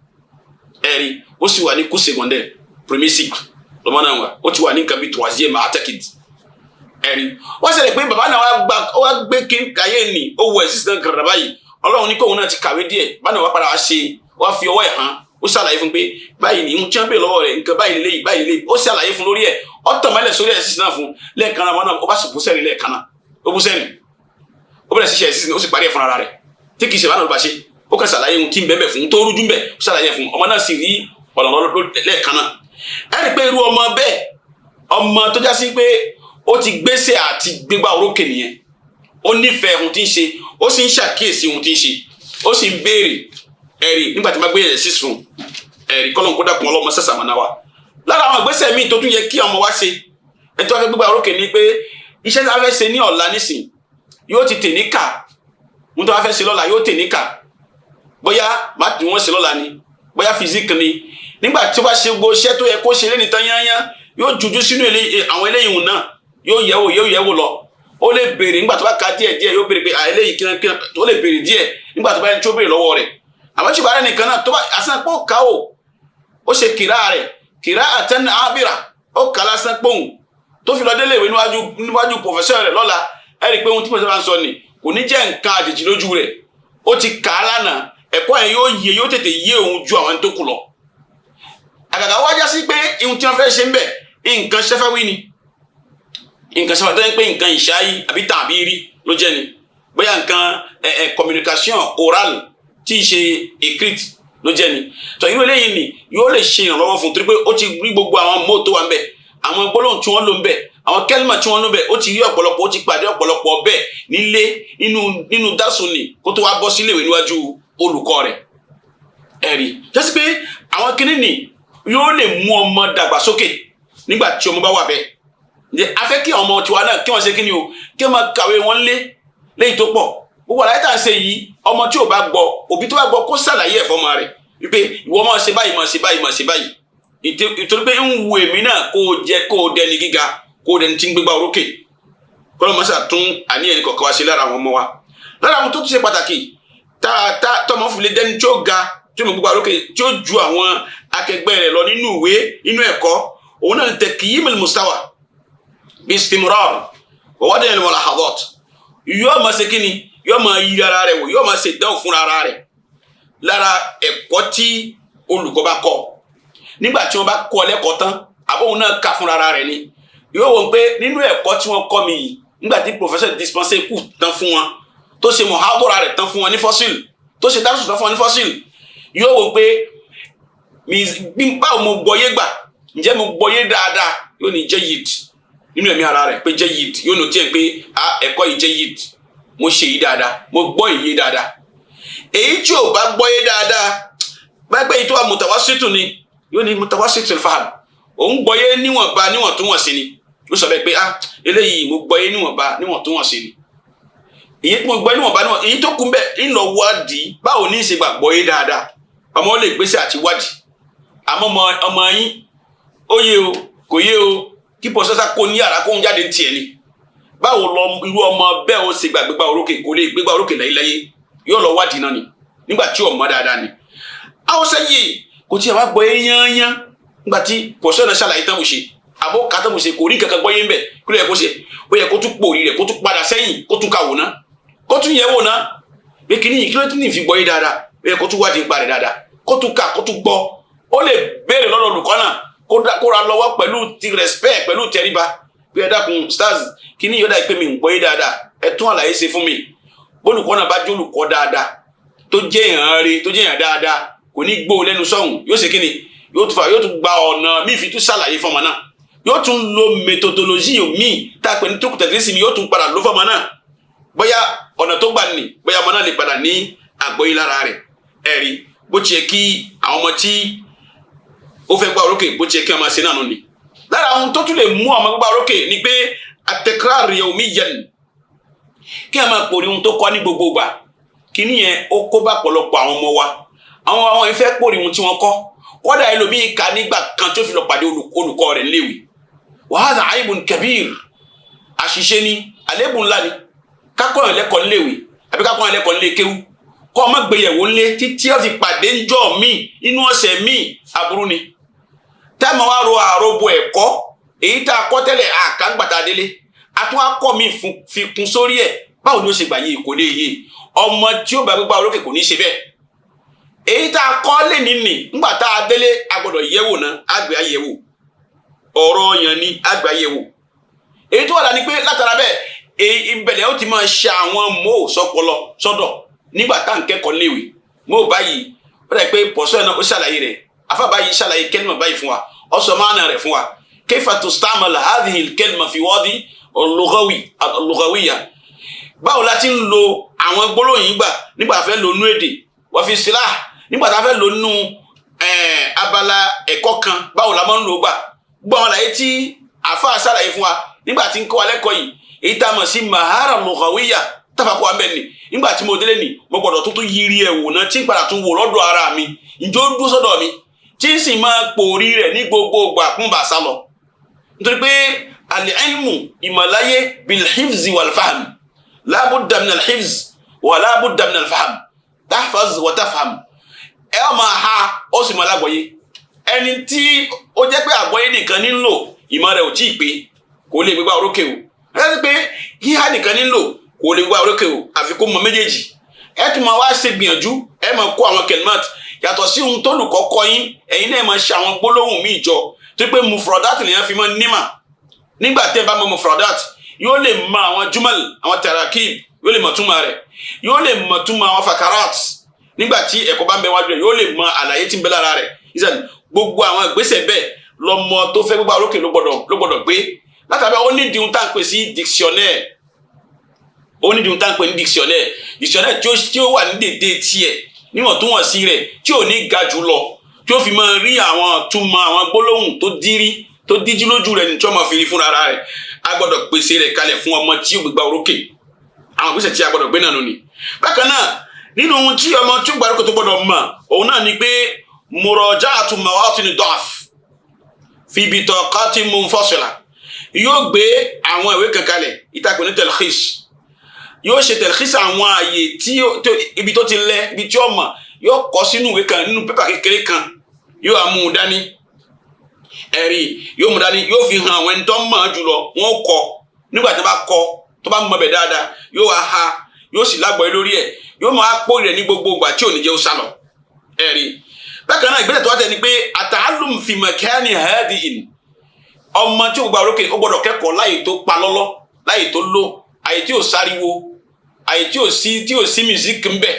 Ẹ̀rí ó sì wà ní cours secondaire premier cycle lọ́mọ náà wà, ó ti wà ní nǹkan bíi troisième àtẹ́kìtì. Ẹ̀rí wọ́n ṣẹlẹ̀ pé bàbá náà wá gba, ó wá gbé kí káyé nì, ó wọ ẹ̀sìn náà gàrà báyìí. Ọlọ́run ní kóun náà ti kàwé díẹ̀, bá náà wá padà wá ṣe, wá fi ọwọ́ ẹ̀ hàn, ó ṣàlàyé fún pé báyìí ní ohun tí wọ́n bèèrè lọ́wọ́ rẹ̀, nǹkan báyìí lélẹ́yìí, báyìí lélẹ́yìí. Ó ṣàlàyé fún lórí ẹ̀, ó tàn mọ́lẹ̀ sórí ẹ̀ sísìn náà fún lẹ́ẹ̀kan náà. Wọn náà ó bá sì bú sẹ́rìn lẹ́ẹ̀kan náà. Ó bú sẹ́ni, ó bẹ̀rẹ̀ sí ṣe ẹ̀sìn, ó sì parí ẹ̀ fúnra rẹ̀ tí kì í ṣe bá náà ló bá ṣe. Ó kàn ṣàlàyé ohun tí ń bẹ́ẹ̀ fún tó rújú bẹ́ẹ̀, ó ṣàlàyé fún ọmọ náà, sì rí ọ̀nà lẹ́ẹ̀kan náà. Ẹ rí i pé irú ọmọ bẹ́ẹ̀, ọmọ tó já sí pé ó ti gbéṣẹ́ àti gbégbá orókè nìyẹn. Ó nífẹ̀ẹ́ ohun tí ń ṣe, ó sì ń ṣàkíyèsí ohun tí ń ṣe, ó sì ń béèrè ẹ̀rí nígbà tí wọ́n bá gbé ẹ̀ sísun ẹ̀rí. Kọ́lọ́n kó dákun, ọlọ́mọ sẹ̀sàmọ́ná wa. Lára àwọn ìgbésẹ̀ míì tó tún yẹ kí ọmọ wa ṣe, ẹni tó wá fẹ́ gbégbá orókè, ni pé iṣẹ́ tí a fẹ́ ṣe ní ọ̀la nísìn, yóò ti tè ní kà. Ohun tó wá fẹ́ ṣe lọ́la, yóò tè ní kà, bóyá math ni wọ́n ṣe lọ́la ni, bóyá physique ni. Nígbà tí ó bá ṣe gbogbo iṣẹ́ tó yẹ kó ṣe lẹ́ni tán yányán, yóò jujú sínú àwọn eléyìí náà, yóò yẹ̀wò, yóò yẹ̀wò lọ. Ó lè béèrè nígbà tó bá ka díẹ̀ díẹ̀, yóò béèrè pé eléyìí kíná kíná. Ó lè béèrè díẹ̀ nígbà tó bá yẹn tó béèrè lọ́wọ́ rẹ̀. Àmọ́ tí ìbára nìkan náà tó bá àsán pọ̀ ká o, ó ṣe kìrá rẹ̀, kìrá àtẹn ábìrà, ó kà lásán pòun tó fi lọ délé ìwé níwájú professor rẹ̀ lọ́la, ẹ rí i pé ohun tí professor bá ń sọ ni kò ní jẹ́ nǹkan àjèjì lójú rẹ̀. Ó ti kà á lánàá, ẹ̀kọ́ yẹn yóò yé, yóò tètè yé òun ju àwọn tó kù lọ. Àgàgà wájá sí pé ohun tí wọ́n fẹ́ ṣe ń bẹ̀, nǹkan ṣẹ́fẹ́wí ni, nǹkan ṣẹ́fẹ́ tó ń pè nǹkan ìṣáyí àbí tàbí rí ló jẹ́ ni, bóyá nǹkan communication orale tí í ṣe écrite ló jẹ́ ni. Tó irú eléyìí ni yóò lè ṣe ìrànlọ́wọ́ fún, torí pé ó ti rí gbogbo àwọn mots tó wà ń bẹ̀, àwọn gbólóhùn tí wọ́n lò ń bẹ̀, àwọn kẹ́límà tí wọ́n lò ń bẹ̀. Ó ti rí ọ̀pọ̀lọpọ̀, ó ti pàdé ọ̀pọ̀lọpọ̀ bẹ́ẹ̀ nílé, nínú dásùn ni, kó tó wá bọ́ sílé ìwé níwájú olùkọ́ rẹ̀. Ẹ̀rí jẹ́sí pé àwọn kinní ni yóò lè mú ọmọ dàgbàsókè nígbà tí ọmọ bá wà bẹ́ẹ̀. Ǹjẹ́ a fẹ́ kí ọmọ tiwa náà kí wọ́n ṣe kíni o, kí wọ́n máa kàwé wọn lé léyìí tó pọ̀. Gbogbo àlàyé tá à ń ṣe yìí, ọmọ tí ò bá gbọ́, òbí tó bá gbọ́, kó ṣàlàyé ẹ̀ fọ́mọ rẹ̀ wípé ìwọ máa ṣe báyìí, máa ṣe báyìí, máa ṣe báyìí, ìtorí pé ń wu èmi náà kó o jẹ, kó o dẹni gíga, kó o dẹni tí ń gbégbá orókè. Kọ́lọ́ mọ́sà tún àníyàn kọ̀ọ̀kan wá sí lára àwọn ọmọ wa. Lára àwọn tó tún ṣe pàtàkì tá tá tọmọ fi lè dẹni tí ó ga, tí ó mọ gbégbá orókè, tí ó ju àwọn akẹgbẹ́ rẹ̀ lọ nínú ìwé, nínú ẹ̀kọ́, òun náà ní تقييم المستوى باستمرار ووضع الملاحظات. Yóò máa ṣe kíni? Yóò máa yí ara rẹ̀ wò, yóò máa ṣe ìdánwò fúnra ara rẹ̀ lára ẹ̀kọ́ tí olùkọ́ bá kọ́. Nígbà tí wọ́n bá kọ́ lẹ́kọ̀ọ́ tán, àbóhun náà ka fúnra ara rẹ̀ ni, yóò wò pé nínú ẹ̀kọ́ tí wọ́n kọ́ mi yìí, nígbà tí professor dispenser kù tán fún wọn, tó ṣe محاضرة rẹ̀ tán fún wọn ní فصل, tó ṣe درس tán fún wọn ní فصل, yóò wò pé báwo mo gbọ́yé gbà, ǹjẹ́ mo gbọ́yé dáadáa? Yóò ní جيد nínú ẹ̀mí ara rẹ̀ pé جيد. Yóò nù tiẹ̀ pé a ẹ̀kọ́ yìí جيد, mo ṣe yìí dáadáa, mo gbọ́ ìyé dáadáa. Èyí tí ò bá gbọ́yé dáadáa, pẹ́pẹ́ yìí tó wà متوسط ni, yóò ní متوسط الفهم, òun gbọ́yé níwọ̀nba, níwọ̀ntúnwọ̀nsì ni. Ó sọ bẹ́ẹ̀ pé ah, eléyìí mo gbọ́yé níwọ̀nba, níwọ̀ntúnwọ̀nsì ni. Èyí tí mo gbọ́ níwọ̀nba níwọ̀n, èyí tó kún bẹ́ẹ̀ ń lọ wádìí báwo ní í ṣe gbà gbọ́yé dáadáa. Ọmọ ó lè gbèsè àti wádìí. Àmọ́ ọmọ yín, ó yé o, kò yé o, kí professor kó ní yàrá kó ń jáde tiẹ̀ ni, báwo lọ irú ọmọ bẹ́ẹ̀ ó ṣe gbàgbégbá orókè? Kò lè gbégbá orókè láyéláyé. Yóò lọ wádìí náà ni nígbà tí ò mọ̀ dáadáa ni. Àwọn sẹ́yìn kò tí ẹ wá gbọ́ yé yányán nígbà tí professor náà ṣàlàyé tán, mo ṣe àbọ̀ kàtà, mo ṣe kò rí kankan gbọ́ yé ń bẹ̀. Kí ló yẹ kó ṣe? Ó yẹ kó tún pòrí rẹ̀, kó tún padà sẹ́yìn, kó tún ka wò ná, kó tún yẹ̀ wò ná pé kíní yìí, kí ló tún ní fi gbọ́ yé dáadáa? Ó yẹ kó tún wádìí nípa rẹ̀ dáadáa, kó tún kà, kó tún gbọ́. Ó lè béèrè lọ́dọ̀ olùkọ́ náà, kó ra lọ́wọ́ pẹ̀lú ti respect, pẹ̀lú tẹríba, pé ẹ dákun stars, kíní yóò dá pé mi ń gbọ́ yé dáadáa, ẹ tún àlàyé ṣe fún mi. Olùkọ́ náà bá jẹ́ olùkọ́ dáadáa, tó jẹ́ èèyàn rí, tó jẹ́ èèyàn dáadáa, kò ní gbó lẹ́nu sọ́hùn. Yóò ṣe kíni? Yóò tún fà, yóò tún gba ọ̀nà míì fi tún ṣàlàyé fọmọ náà. Yóò tún lo méthodologie míì tá a pè ní tókùtà tí mi, yóò tún padà ló fọmọ náà. Bóyá ọ̀nà tó gbà ní, bóyá ọmọ náà lè padà ní àgbọ́yé lára rẹ̀. Ẹ̀rí bó tiẹ̀ kí àwọn ọmọ tí ó fẹ́ gbá orókè, bó tiẹ̀ kí wọ́n máa ṣe náà nù ni. Lára ohun tó tún lè mú ọmọ gbígbá orókè ni pé التكرار يوميا, kí a máa pòrí ohun tó kọ́ ní gbogbo ìgbà. Kíní yẹn ó kó bá pọ̀lọpọ̀ àwọn ọmọ wa. Àwọn ìfẹ́ pòrí ohun tí wọ́n kọ́. Kọ́dà ẹlòmíì kà nígbà kan tó fi lọ pàdé olùkọ́ rẹ̀ níléèwé. وهذا عيب كبير, àṣìṣe ni, àléébù ńlá ni. Kákọ́ yẹn lẹ́kọ̀ọ́ níléèwé àbí kákọ́ yẹn lẹ́kọ̀ọ́ nílé kéwú, kọ́ ọmọ gbéyẹ̀wò ńlé títí ó fi pàdé ńjọ́ míì inú ọ̀sẹ̀ míì, aburú ni. Táàmù wa ro àròbọ ẹ̀kọ́ èyí tá a kọ́ tẹ́lẹ̀, àkàǹgbàtà délé, àtún akọ́ mi fi kún sórí ẹ̀, báwo ni ó ṣe gbà yé? Kò lè yé. Ọmọ tí ó bá gbégbá orókè kò ní ṣe bẹ́ẹ̀. Èyí tá a kọ́ lè ní nì, ńgbà tá a délé, a gbọ́dọ̀ yẹ̀wò náà, àgbẹ̀ àyẹ̀wò ọ̀rọ̀ yẹn ni, àgbẹ̀ àyẹ̀wò. Èyí tó wà dání pé látara bẹ́ẹ̀ Ìbẹ̀lẹ̀ ó ti máa ṣe àwọn mò sọpọlọ sọ́dọ̀ nígbà tá à ń kẹ́kọ̀ọ́ léwe mò báyìí. Ó dà pé pọ̀sọ́ náà ó ṣàlàyé rẹ̀, afa báyìí ṣàlàyé kẹ́lìmà báyìí fún wa, ó sọ máàna rẹ̀ fún wa, kayfa tustamal hadhihi al-kalima fi wadi al-lughawiyya. Báwo la ti ń lo àwọn gbólóhùn yìí gbà nígbà fẹ́ lo nú èdè wọ́n fi silah, nígbà tá a fẹ́ lo nú abala ẹ̀kọ́ kan, báwo la máa ń lò gbà. Gbọ́ àwọn àlàyé tí àfa ṣàlàyé fún wa nígbà tí ń kọ́ wa lẹ́kọ̀ọ́ yìí, èyí tá a mọ̀ sí mahara lughawiyya táfà kó wa ń bẹ̀ ni. Nígbà tí mo délé ni mo gbọ́dọ̀ tuntun yiri ẹ̀ wò náà, tí ń padà tún wò lọ́dọ̀ ara mi, ǹjẹ́ ó dúró sọ́dọ̀ mi, tí ń sì máa pòórí rẹ̀ ní gbogbo ìgbà kún bá sá lọ. Nítorí pé al-ilmu, ìmọ̀láyé, bil-hifzi wal-fahm, la budda min al-hifz wa la budda min al-fahm, tahfaz wa tafham. Ẹ ọ máa ha, ó sì máa lágbọ́yé. Ẹni tí ó jẹ́ pé àgbọ́yé nìkan ní ń lò, ìmọ̀ rẹ̀ ò tí ì pé, kò lè gbégbá orókè o. Ẹ jẹ́ pé híhá nìkan ní ń lò, kò lè gbégbá orókè o, àfi kó mọ méjèèjì. Ẹ tún máa wá ṣe gbìyànjú, ẹ máa kó àwọn kẹlímọ́tì yàtọ̀ sí ohun tó lùkọ́ kọ́ yín, ẹ̀yin náà máa ṣe àwọn gbólóhùn míì jọ tó pé mufrodat lèèyàn fi máa nímà. Nígbà tẹ́ ẹ bá mọ mufrodat, yóò lè mọ àwọn jumal, àwọn tarakib, yóò lè mọ túmọ̀ rẹ̀, yóò lè mọ túmọ̀ àwọn fakarat. Nígbà tí ẹ̀kọ́ bá ń bẹ wájú rẹ̀, yóò lè mọ àlàyé tí ń bẹ lára rẹ̀. Ìsàn gbogbo àwọn ìgbésẹ̀ bẹ́ẹ̀ lọmọ tó fẹ́ gbogbo àrókè ló gbọ́dọ̀ gbé. Látàbí ó ní ìdíhun tá à ń pè sí dictionnaire, ó ní ìdíhun tá à ń pè ní dictionnaire, dictionnaire tí ó wà ní dédé tiẹ̀ níwọ̀ntúnwọ̀nsí rẹ̀, tí ò ní ga jù lọ, tí ó fi máa rí àwọn túmọ̀ àwọn gbólóhùn tó dírí tó díjú lójú rẹ̀ ní tí wọ́n máa fi rí fúnra rẹ̀. A gbọ́dọ̀ pèsè rẹ̀ kalẹ̀ fún ọmọ tí ó gbégbá orókè. Àwọn ìgbésẹ̀ tí a gbọ́dọ̀ gbé náà nù ni. Bákan náà, nínú ohun tí ọmọ tí ó gbà orókè tó gbọ́dọ̀ mọ̀, òun náà ni pé muraja'atu mawatini da'f fi bitaqati munfasila. Yóò gbé àwọn ìwé kan kalẹ̀ ìtàkùn ní telkhis, yóò ṣe telkhis àwọn ààyè tí ibi tó ti lẹ, ibi tí ó mọ̀, yóò kọ sínú ìwé kan, nínú pépà kékeré kan, yóò mú un dání. Ẹ̀rí yóò mú dání, yóò fi hàn àwọn ẹni tó mọ̀ ọ́ jùlọ, wọ́n kọ. Nígbà tí wọ́n bá kọ, tó bá mọ̀ bẹ̀ dáadáa, yóò wá ha, yóò sì lágbọ̀ọ́ lórí ẹ̀, yóò máa pò rẹ̀ ní gbogbo ìgbà tí ò ní jẹ́ ó sálọ. Ẹ̀rí bákan náà, ìgbésẹ̀ tó wá tẹ̀ ni pé àtàlùm fi makani hadi'in. Ọmọ tí ó gba orókè ó gbọ́dọ̀ kẹ́kọ̀ọ́ láyè tó pa lọ́lọ́, láyè tó ló, àyè tí ò sáriwo, àyè tí ò sí mísíkì ńbẹ,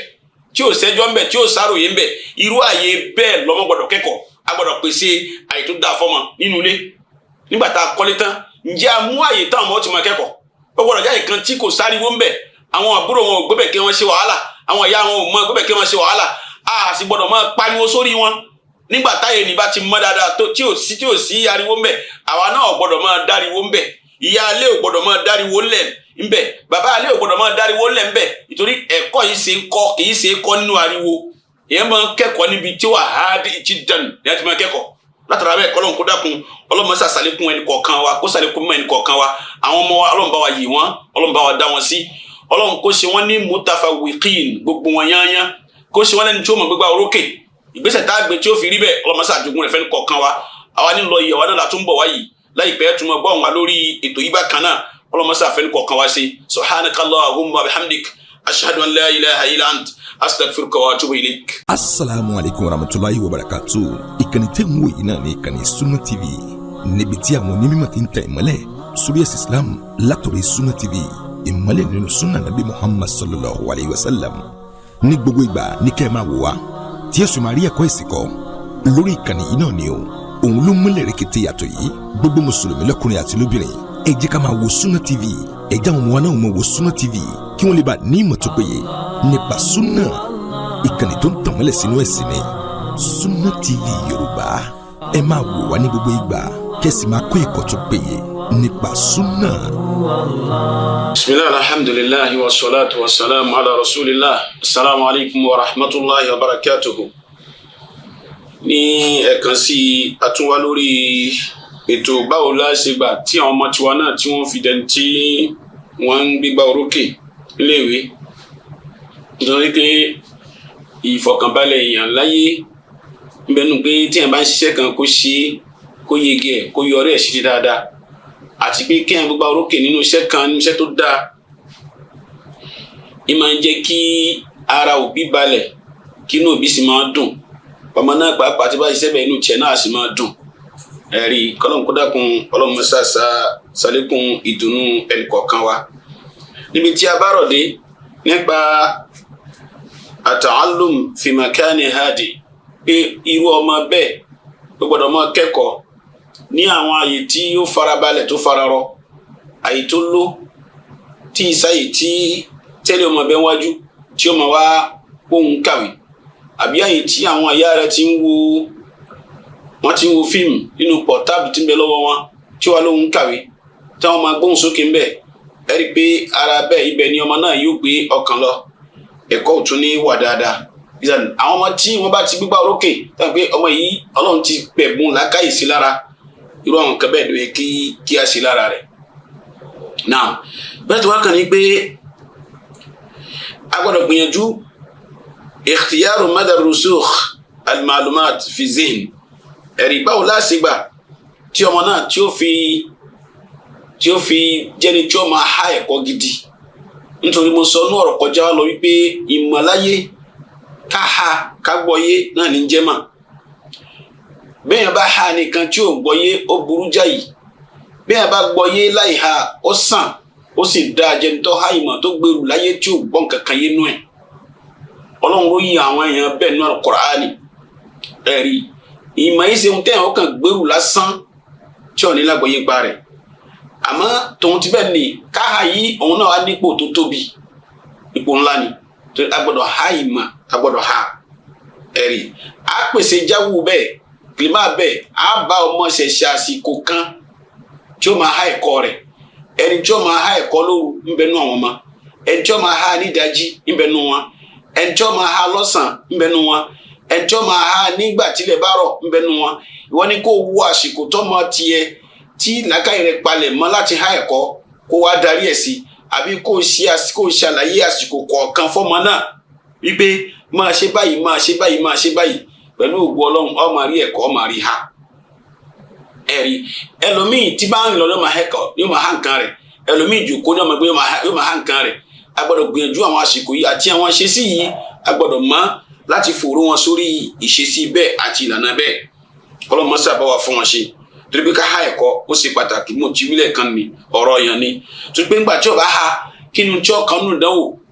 tí ò sẹ́jọ́ ńbẹ, tí ò sáròyé ńbẹ. Irú àyè bẹ́ẹ̀ lọ́mọ gbọ́dọ̀ kẹ́kọ̀ọ́. A gbọ́dọ̀ pèsè àyè tó dáa fọ́mọ nínú ilé. Nígbà tá a kọ́lé tán, ǹjẹ́ a mú àyè táwọn ọmọ ti máa kẹ́kọ̀ọ́? Ó gbọ́dọ̀ jáde kan tí kò sáriwo ńbẹ. Àwọn àbúrò wọn ò gbébẹ̀ kí wọ́n ṣe wàhálà, àwọn ìyá wọn ò mọ gbébẹ̀ kí wọ́n ṣe wàhálà. A sì gbọ́dọ̀ máa pariwo sórí wọn. Nígbà táyé ní bá ti mọ́ dáadáa tó tí ò sí ariwo ńbẹ, àwa náà ò gbọ́dọ̀ máa dáriwo ńbẹ. Ìyá alé ò gbọ́dọ̀ máa dáriwo ńlẹ̀ ńbẹ, bàbá alé ò gbọ́dọ̀ máa dáriwo ńlẹ̀ ńbẹ, nítorí ẹ̀kọ́ yìí ṣe ń kọ́, kì í ṣe kọ́ nínú ariwo. Èèyàn máa ń kẹ́kọ̀ọ́ níbi tí wà á di ìjì dànù ní àti máa kẹ́kọ̀ọ́. Látara bẹ́ẹ̀, kọ́lọ́n kó dákun, Ọlọ́run ṣe àṣàlékún ẹnì kọ̀ọ̀kan wa, kó ṣàlékún mọ́ ẹnì kọ̀ọ̀kan wa. Àwọn ọmọ wa, Ọlọ́run bá wa yì wọ́n, Ọlọ́run bá wa dá wọn sí. Ọlọ́run kó ṣe wọ́n ní mutafawiqin, gbogbo wọn yányán, kó ṣe wọ́n lẹ́ni tí ó mọ̀ gbégbá orókè. Ìgbésẹ̀ tá a gbé tí ó fi rí bẹ́ẹ̀, Ọlọ́run ṣe àjogún rẹ̀ fẹ́ni kọ̀ọ̀kan wa. Àwa ní lọ yìí, àwa náà la tún bọ̀ wá yìí láìpẹ́, tún mọ̀ gbọ́ wọn lórí ètò yìí bákan náà. Ọlọ́run ṣe àfẹ́ni kọ̀ọ̀kan wa ṣe. Subhanaka Allahumma bihamdik, ashhadu an la ilaha illa ant, astaghfiruka wa atubu ilayk. Asalaamu alaykum wa rahmatulahi wa barakatu. Ìkànnì tẹ́ ń wò yìí náà ní ìkànnì Sunna TV, níbi tí àwọn onímọ̀ ti ń tẹ̀ ìmọ́lẹ̀ sórí ẹ̀sìn Islam látọ̀rọ̀ Sunna TV, ìmọ́lẹ̀ nínú sunna nabi Muhammad sallallahu alayhi wa sallam. Ní gbogbo ìgbà ní kẹ́ ẹ máa wò wá, tí ẹ sì máa rí ẹ̀kọ́ ẹ̀sìn kọ́ lórí ìkànnì yìí náà ni o. Òun ló múlẹ̀ rẹ̀kẹ̀tẹ̀ yàtọ̀ yìí. Gbogbo mùsùlùmí lọ́kùnrin àti lóbìnrin, ẹ jẹ́ ká máa wo Sunna TV. Ẹ jẹ́ àwọn ọmọ wa náà máa wo Sunna TV, kí wọ́n lè bá ní ìmọ̀ tó péye nípa sunna. Ìkànnì tó ń tàn mọ́lẹ̀ sínú ẹ̀sìn ni Sunna TV Yorùbá. Ẹ máa wò wá ní gbogbo ìgbà, kẹ́sì máa kọ́ ẹ̀kọ́ tó péye nípa sunna. Bismillah, alhamdulillah, wa salatu wa salam ala rasulillah. Assalamu alaikum wa rahmatullahi wa barakatuhu. Ní ẹ̀kan sí àtúnwá lórí ètò báwo la ṣe gbà tí àwọn ọmọ tiwa náà tí wọ́n fi dẹni tí wọ́n ń gbégbá orókè níléèwé, nítorí pé ìfọ̀kànbalẹ̀ èèyàn láyé ń bẹnu pé tí èèyàn bá ń ṣiṣẹ́ kan, kó ṣe é, kó yege ẹ̀, kó yọrí ẹ̀ sí dáadáa, àti pé kéèyàn gbégbá orókè nínú iṣẹ́ kan, nínú iṣẹ́ tó dáa, ní máa ń jẹ́ kí ara òbí balẹ̀, kí inú òbí sì máa dùn. Ọmọ náà pàápàá tí bá ṣiṣẹ́ bẹ́ẹ̀, inú tiẹ̀ náà sì máa dùn. Ẹ̀rí kọ́lọ́n kó dákun, Ọlọ́run ṣàṣà ṣàlékún ìdùnnú ẹnìkọ̀ọ̀kan wa. Níbi tí a bá rọ̀ dé nípa àtàlùm fi makani hadi, pé irú ọmọ bẹ́ẹ̀ ó gbọ́dọ̀ máa kẹ́kọ̀ọ́ ní àwọn àyè tí ó farabalẹ̀, tó fararọ, àyè tó ló tí ìsáyè tí tẹ́lẹ̀ ọmọ bẹ́ẹ̀ wájú tí ó máa wá kóhun kàwé, àbí àyè tí àwọn àyà rẹ̀ ti ń wo, wọ́n ti ń wo fíìmù nínú pọ̀táàbù tí ń bẹ lọ́wọ́ wọn tí wàá lóhun kàwé tí wọ́n máa gbóhùn sókè ń bẹ̀. Ẹ rí i pé ara bẹ́ẹ̀ ibẹ̀ ni ọmọ náà yóò gbé ọkàn lọ, ẹ̀kọ́ ò tún ní wà dáadáa. Àwọn ọmọ tí wọ́n bá ti gbígbá orókè táwọn pé ọmọ yìí Ọlọ́run ti pẹ̀bùn làákàyè sí lára, irú àwọn nǹkan bẹ́ẹ̀ ló yẹ kí a ṣe lára rẹ̀. Náà bẹ́ẹ̀ tí wọ́n kàn ní pé a gbọ́dọ̀ gbìyànjú ikhtiyaru mada rusukh al-ma'lumat fi zihn. Ẹ̀rí báwo láṣìgbà tí ọmọ náà tí ó fi jẹ́ni tí ó máa há ẹ̀kọ́ gidi. Nítorí mo sọ ní ọ̀rọ̀ kọjá lọ wípé ìmọ̀láyé ká ha ká gbọ́yé náà ní jẹ́mà. Bẹ́ẹ̀ bá ha nìkan tí ò gbọ́yé, ó burú jáyì. Bẹ́ẹ̀ bá gbọ́yé láì ha, ó sàn, ó sì dáa jẹni tó há ìmọ̀ tó gbèrú láyé tí ò gbọ́n kankan yé nú ẹ̀. Ọlọ́run ló yí àwọn èèyàn bẹ́ẹ̀ nínú Al-Qur'ani. Ẹ̀rí ìmọ̀ yìí ṣe ń tẹ̀ ọ́ kàn gbèrú lásán tí ò ní lágbọ́yé pa rẹ̀. Àmọ́ tòun ti bẹ́ẹ̀ ni káha yìí òun náà wá nípò tó tóbi, ipò ńlá ni. Torí a gbọ́dọ̀ ha ìmọ̀, a gbọ́dọ̀ ha ẹ̀rí. A pèsè jáwù bẹ́ẹ̀, kìlímà bẹ́ẹ̀, a bá ọmọ ṣẹ̀ṣẹ̀ àsìkò kan tí ó máa ha ẹ̀kọ́ rẹ̀. Ẹni tí ó máa ha ẹ̀kọ́ lóru ń bẹ nú àwọn ọmọ, ẹni tí ó máa ha nídàájí ń bẹ nú wọn, ẹni tí ó máa ha lọ́sàn ń bẹ nú wọn, ẹni tí ó máa ha nígbà tílẹ̀ bá rọ̀ ń bẹ nú wọn. Ìwọ ni kó wo àsìkò tọ́mọ tiẹ̀ tí làákàyè rẹ̀ palẹ̀ mọ́ láti há ẹ̀kọ́, kó wá darí ẹ̀ sí, àbí kó ṣàlàyé àsìkò kọ̀ọ̀kan fọ́mọ náà wípé máa ṣe báyìí, máa ṣe báyìí, máa ṣe báyìí. Pẹ̀lú ògo Ọlọ́run ó máa rí ẹ̀kọ́, ó máa rí ha. Ẹ̀rí ẹlòmíì tí bá ń lọ yóò máa hẹ́kọ̀ọ́, yóò máa há nǹkan rẹ̀. Ẹlòmíì jòkó ní ọmọ ẹgbẹ́ yóò máa há nǹkan rẹ̀. A gbọ́dọ̀ gbìyànjú àwọn àsìkò yìí àti àwọn ìṣesí yìí, a gbọ́dọ̀ mọ̀ láti fòró wọn sórí ìṣesí bẹ́ẹ̀ àti ìlànà bẹ́ẹ̀. Ọlọ́run mọ́sá bá wa fún wọn ṣe. Torí pé ká há ẹ̀kọ́ ó ṣe pàtàkì. Mọ̀ tí wílẹ̀ kan ni ọ̀rọ̀ yẹn ni. Torí pé ńgbà tí ó bá ha kí ni tí ọkàn nù dánwò,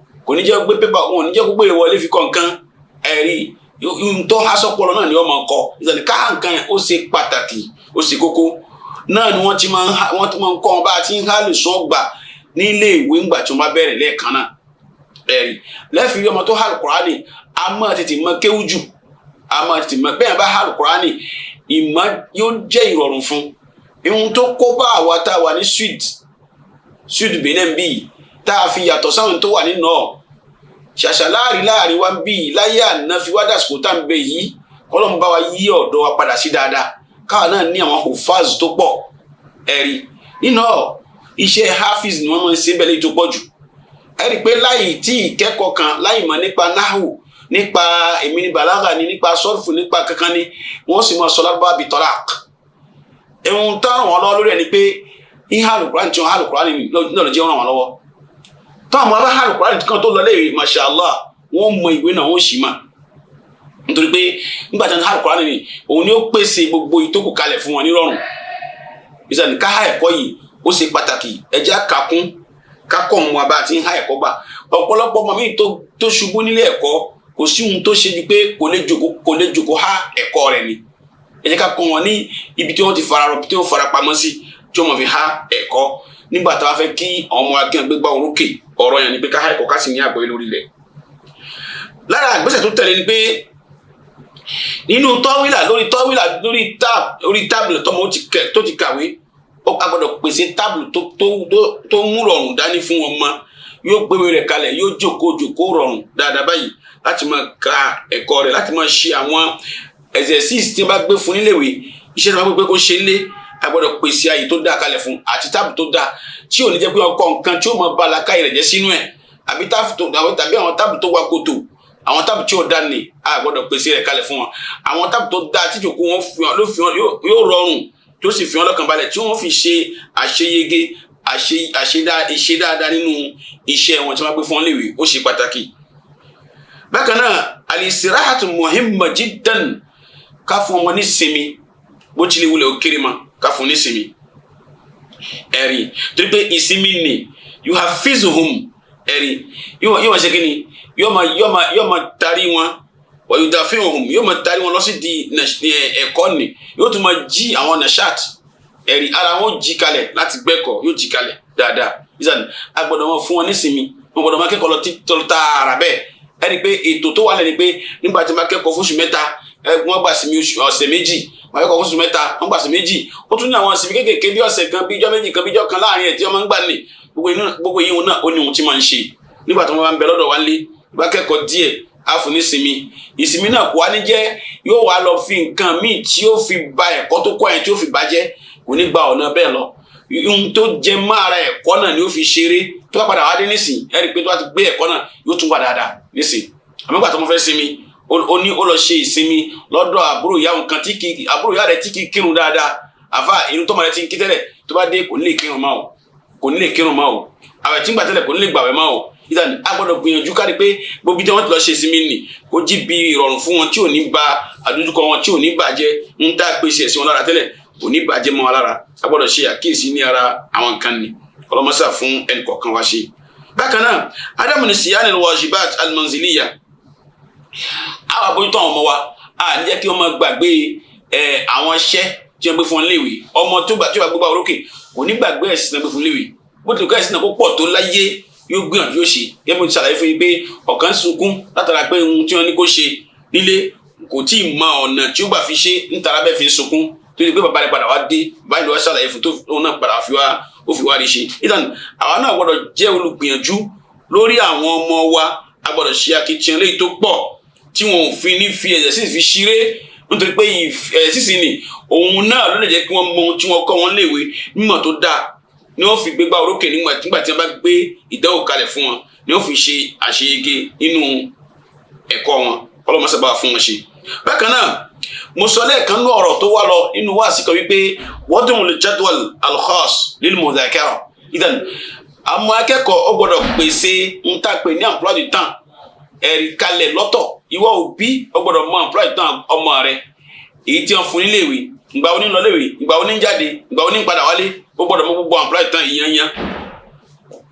kò ní jẹ́ gbé pépà wọn, ò ní jẹ́ gbé ìwọlé fi kọ́ nǹkan. Ẹ̀rí tó há sọ́pọ̀lọ́ náà ni wọ́n máa kọ́. Ìsàlẹ̀ ká há nǹkan yẹn ó ṣe pàtàkì, ó ṣe kókó. Náà ni wọ́n ti máa ń kọ́ wọn bá a ti ń há lè sọ gbà ní ilé ìwé ńgbà tí wọ́n bá bẹ̀rẹ̀ lẹ́ẹ̀kan náà. Ẹ̀rí lẹ́fìrí ọmọ tó há Al-Kùránì a máa tètè mọ kéwú jù, a máa tètè mọ bẹ́ẹ̀ bá há Al-Kùránì ìmọ̀ yóò jẹ́ ìrọ̀rùn fún. Ihun tó kó bá àwa tá a wà ní Sud Benin bíi tá a fi yàtọ̀ sáwọn tó wà ní nọ́ọ̀ ṣàṣà láàrin wa bíi láyé àná fi wá dàsìkò tá à ń bẹ yìí, kọ́lọ́mù bá wa yí ọ̀dọ́ wa padà sí dáadáa, káwa náà ní àwọn hufaz tó pọ̀. Ẹ̀rí nínú iṣẹ́ hafiz ni wọ́n máa ń ṣe bẹ́ẹ̀ léyìí tó pọ̀ jù. Ẹ̀rí pé láì tí ìkẹ́kọ̀ọ́ kan, láì mọ̀ nípa náhù, nípa èmi ní bàlágà ni, nípa sọ́ọ̀fù, nípa kankan ni, wọ́n sì máa sọ lárúbáwá bíi tọ́lák. Ẹ̀hún tó ràn wọ́n lọ́wọ́ lórí ẹ̀ ni pé ìhà Al-Kùránì tí wọ́n hà Al-Kùránì náà ló jẹ́ ràn wọ́n lọ́wọ́. Tó àwọn abá hà Al-Kùránì kan tó lọ léèrè, masha Allah, wọ́n mọ ìwé náà, wọ́n sì mà. Nítorí pé nígbà tí wọ́n hà Al-Kùránì ni òun ni ó pèsè gbogbo ìtókù kalẹ̀ fún wọn nírọ̀rùn. Ìsàlẹ̀ ká hà ẹ̀kọ́ yìí ó ṣe pàtàkì. Ẹ̀jẹ̀ àkàkún kákọ̀ mọ́ abá àti hà ẹ̀kọ́ gbà. Ọ̀pọ̀lọpọ̀ ọmọ mi tó ṣubú nílé ẹ̀kọ́, kò sí ohun tó ṣe ju pé kò lè jòkó há ẹ̀kọ́ rẹ̀ ni. Ẹ jẹ́ ká kọ́ wọn ní ibi tí wọ́n ti fara rọ, tí wọ́n fara pamọ́ sí, tí wọ́n fi há ẹ̀kọ́. Nígbà tá a fẹ́ kí ọmọ akẹ́kọ̀ọ́ gbégbá orókè, ọ̀rọ̀ yẹn ni pé ká há ẹ̀kọ́ ká sì ní àgbọ́yé lórí rẹ̀. Lára àgbésẹ̀ tó tẹ̀lé ni pé nínú tọ́wìlà lórí tọ́wìlà lórí tábìlì tọ́mọ tó ti kàwé, a gbọ́dọ̀ pèsè tábìlì tó mú rọrùn dání fún ọmọ. Yóò gbéwèé rẹ̀ kalẹ̀, yóò jòkó rọrùn dáadáa báyìí láti máa ka ẹ̀kọ́ rẹ̀, láti máa ṣe àwọn exercise tí wọ́n bá gbé fún níléèwé, iṣẹ́ tí wọ́n bá gbé kó ṣe lé. A gbọ́dọ̀ pèsè àyè tó dáa kalẹ̀ fún àti táàbù tó dáa tí ò ní jẹ́ pé ọkọ̀ nǹkan tí ó máa ba làákàyè rẹ̀ jẹ́ sínú ẹ̀, àbí tàbí àwọn táàbù tó wa kòtò, àwọn táàbù tí ò dáa ni a gbọ́dọ̀ pèsè rẹ̀ kalẹ̀ fún wọn. Àwọn táàbù tó dáa tí jòkó wọn yóò rọrùn, tó sì fi wọn lọ́kàn balẹ̀, tí wọ́n fi ṣe àṣeyege àṣe dáadáa nínú iṣẹ́ wọn tí wọ́n gbé fún wọn léwe, ó ṣe pàtàkì. Bákan náà, al-istirahatu muhimma jiddan, ká fún ọmọ ní sinmi, bó tilẹ̀ wulẹ̀ ó kéré ma, ká fún ní sinmi. Ẹ̀rí torí pé ìsinmi ni yuhafizuhum Ẹ̀rí yóò máa ṣe kí ni, yóò máa tarí wọn, wàyùdàfíhùn, yóò máa tarí wọn lọ sí di ẹ̀kọ́ ni, yóò tún máa jí àwọn nashat. Ẹ̀rí ara wọn jí kalẹ̀ láti gbẹ́kọ̀, yóò jí kalẹ̀ dáadáa. Ìsàn a gbọ́dọ̀ wọn fún wọn nísinmi, wọn gbọ́dọ̀ máa kẹ́kọ̀ọ́ lọ títọ́ tààrà bẹ́ẹ̀. Ẹ̀rí pé ètò tó wà lẹ́ni pé nígbà tí wọ́n kẹ́kọ̀ọ́ fóṣù 3, wọ́n gbà sinmi ọ̀sẹ̀ 2, wọ́n kẹ́kọ̀ọ́ fóṣù 3, wọ́n gbà sinmi 2. Ó tún ní àwọn ìsinmi kéékèèké bí ọ̀sẹ̀ kan, bí ijọ́ 2 kan, bí ijọ́ kan láàrin ẹ̀ tí wọ́n máa ń gbà ní gbogbo yìí náà ó ní ohun tí máa ń ṣe nígbà tí wọ́n bá ń bẹ lọ́dọ̀ wa lé bá kẹ́kọ̀ọ́ díẹ̀, á fún ní sinmi. Ìsinmi náà kò wá ní jẹ́ yóò wá lọ fi nǹkan míì tí ó fi ba ẹ̀kọ́ tó kọ́ yẹn tí ó fi bàjẹ́, kò ní gba ọ̀nà bẹ́ẹ̀ lọ. Ohun tó jẹ mọ́ ara ẹ̀kọ́ náà ni ó fi ṣeré. Tó bá padà wá dé nísìn, ẹ rí i pé tó bá ti gbé ẹ̀kọ́ náà yóò tún wà dáadáa nísìn. Àmọ́ ìgbà tó mo fẹ́ sinmi, ó ní ó lọ ṣe ìsinmi lọ́dọ̀ àbúrò ìyá òun kan tí kì í, àbúrò ìyá rẹ̀ tí kì í kírun dáadáa. Àfa irun tọ́mọ rẹ̀ ti ń kí tẹ́lẹ̀, tó bá dé kò ní lè kírun mọ́ o, kò ní lè kírun mọ́ o. Àwẹ̀ tí ń gbà tẹ́lẹ̀ kò ní lè gbàwẹ̀ mọ́ o. Ìtàn a gbọ́dọ̀ gbìyànjú kárí pé gbogbo tí wọ́n ti lọ ṣe ìsinmi nì kó jí bí ìrọ̀rùn fún wọn tí ò ní ba àdójúkọ wọn, tí ò ní bàjẹ́ ń tá pèsè ẹ̀sìn wọn lára tẹ́lẹ̀, kò ní bàjẹ́ mọ́ wọn lára. A gbọ́dọ̀ ṣe àkíyèsí ní ara àwọn nǹkan ni ọlọ́mọṣà fún ẹnì kọ̀ọ̀kan wá ṣe. Bákan náà, adamu ní siyani wajibat almanziliya, àwọn àbójútó àwọn ọmọ wa, a ní jẹ́ kí wọ́n máa gbàgbé àwọn iṣẹ́ tí wọ́n gbé fún wọn léwe. Ọmọ tó gbà tí wọ́n gbégbá orókè kò ní gbàgbé ẹ̀sìn náà gbé fún léwe. Bó tilẹ̀ kọ́ ẹ̀sìn náà kó pọ̀ tó láyé, yóò gbìyànjú yóò ṣe. Gẹ́gẹ́ bí mo ti ṣàlàyé fún yín pé ọ̀kan sunkún látara pé ohun tí wọ́n ní kó ṣe nílé kò tí ì mọ ọ̀nà tí ó gbà fi ṣe, nítorí bẹ́ẹ̀ fi ń sunkún tó ti pé bàbá rẹ̀ padà wá dé báyìí ló wá ṣàlàyé fún tó òun náà padà fi wá ó fi wá rí ṣe. Ìtàn àwa náà gbọ́dọ̀ jẹ́ olùgbìyànjú lórí àwọn ọmọ wa. A gbọ́dọ̀ ṣe akitiyan léyìí tó pọ̀ tí wọn ò fi ní fi ẹ̀jẹ̀ sì fi ṣeré, nítorí pé ẹ̀jẹ̀ sísìn ni òun náà ló lè jẹ́ kí wọ́n mọ ohun tí wọ́n kọ́ wọn léèwé mímọ̀ tó dáa ni wọ́n fi gbégbá orókè nígbà tí wọ́n bá gbé ìdánwò kalẹ̀ fún wọn, ni wọ́n fi ṣe àṣeyege nínú ẹ̀kọ́ wọn. Ọlọ́mọ sábà fún wọn ṣe. Bákan náà, mo sọ lẹ́ẹ̀kan ní ọ̀rọ̀ tó wá lọ nínú wáàsí kan wípé wad'u al-jadwal al-khas lil-mudhakara. Ìdàn àwọn akẹ́kọ̀ọ́ ó gbọ́dọ̀ pèsè ń tà pé ní emploi du temps ẹ̀rí kalẹ̀ lọ́tọ̀. Ìwọ òbí ó gbọ́dọ̀ mọ emploi du temps ọmọ rẹ, èyí tí wọ́n fún níléèwé, ìgbà wo ní lọ léèwé, ìgbà wo ní jáde, ìgbà wo ní padà wálé. Ó gbọ́dọ̀ mọ gbogbo emploi du temps ìyanyan.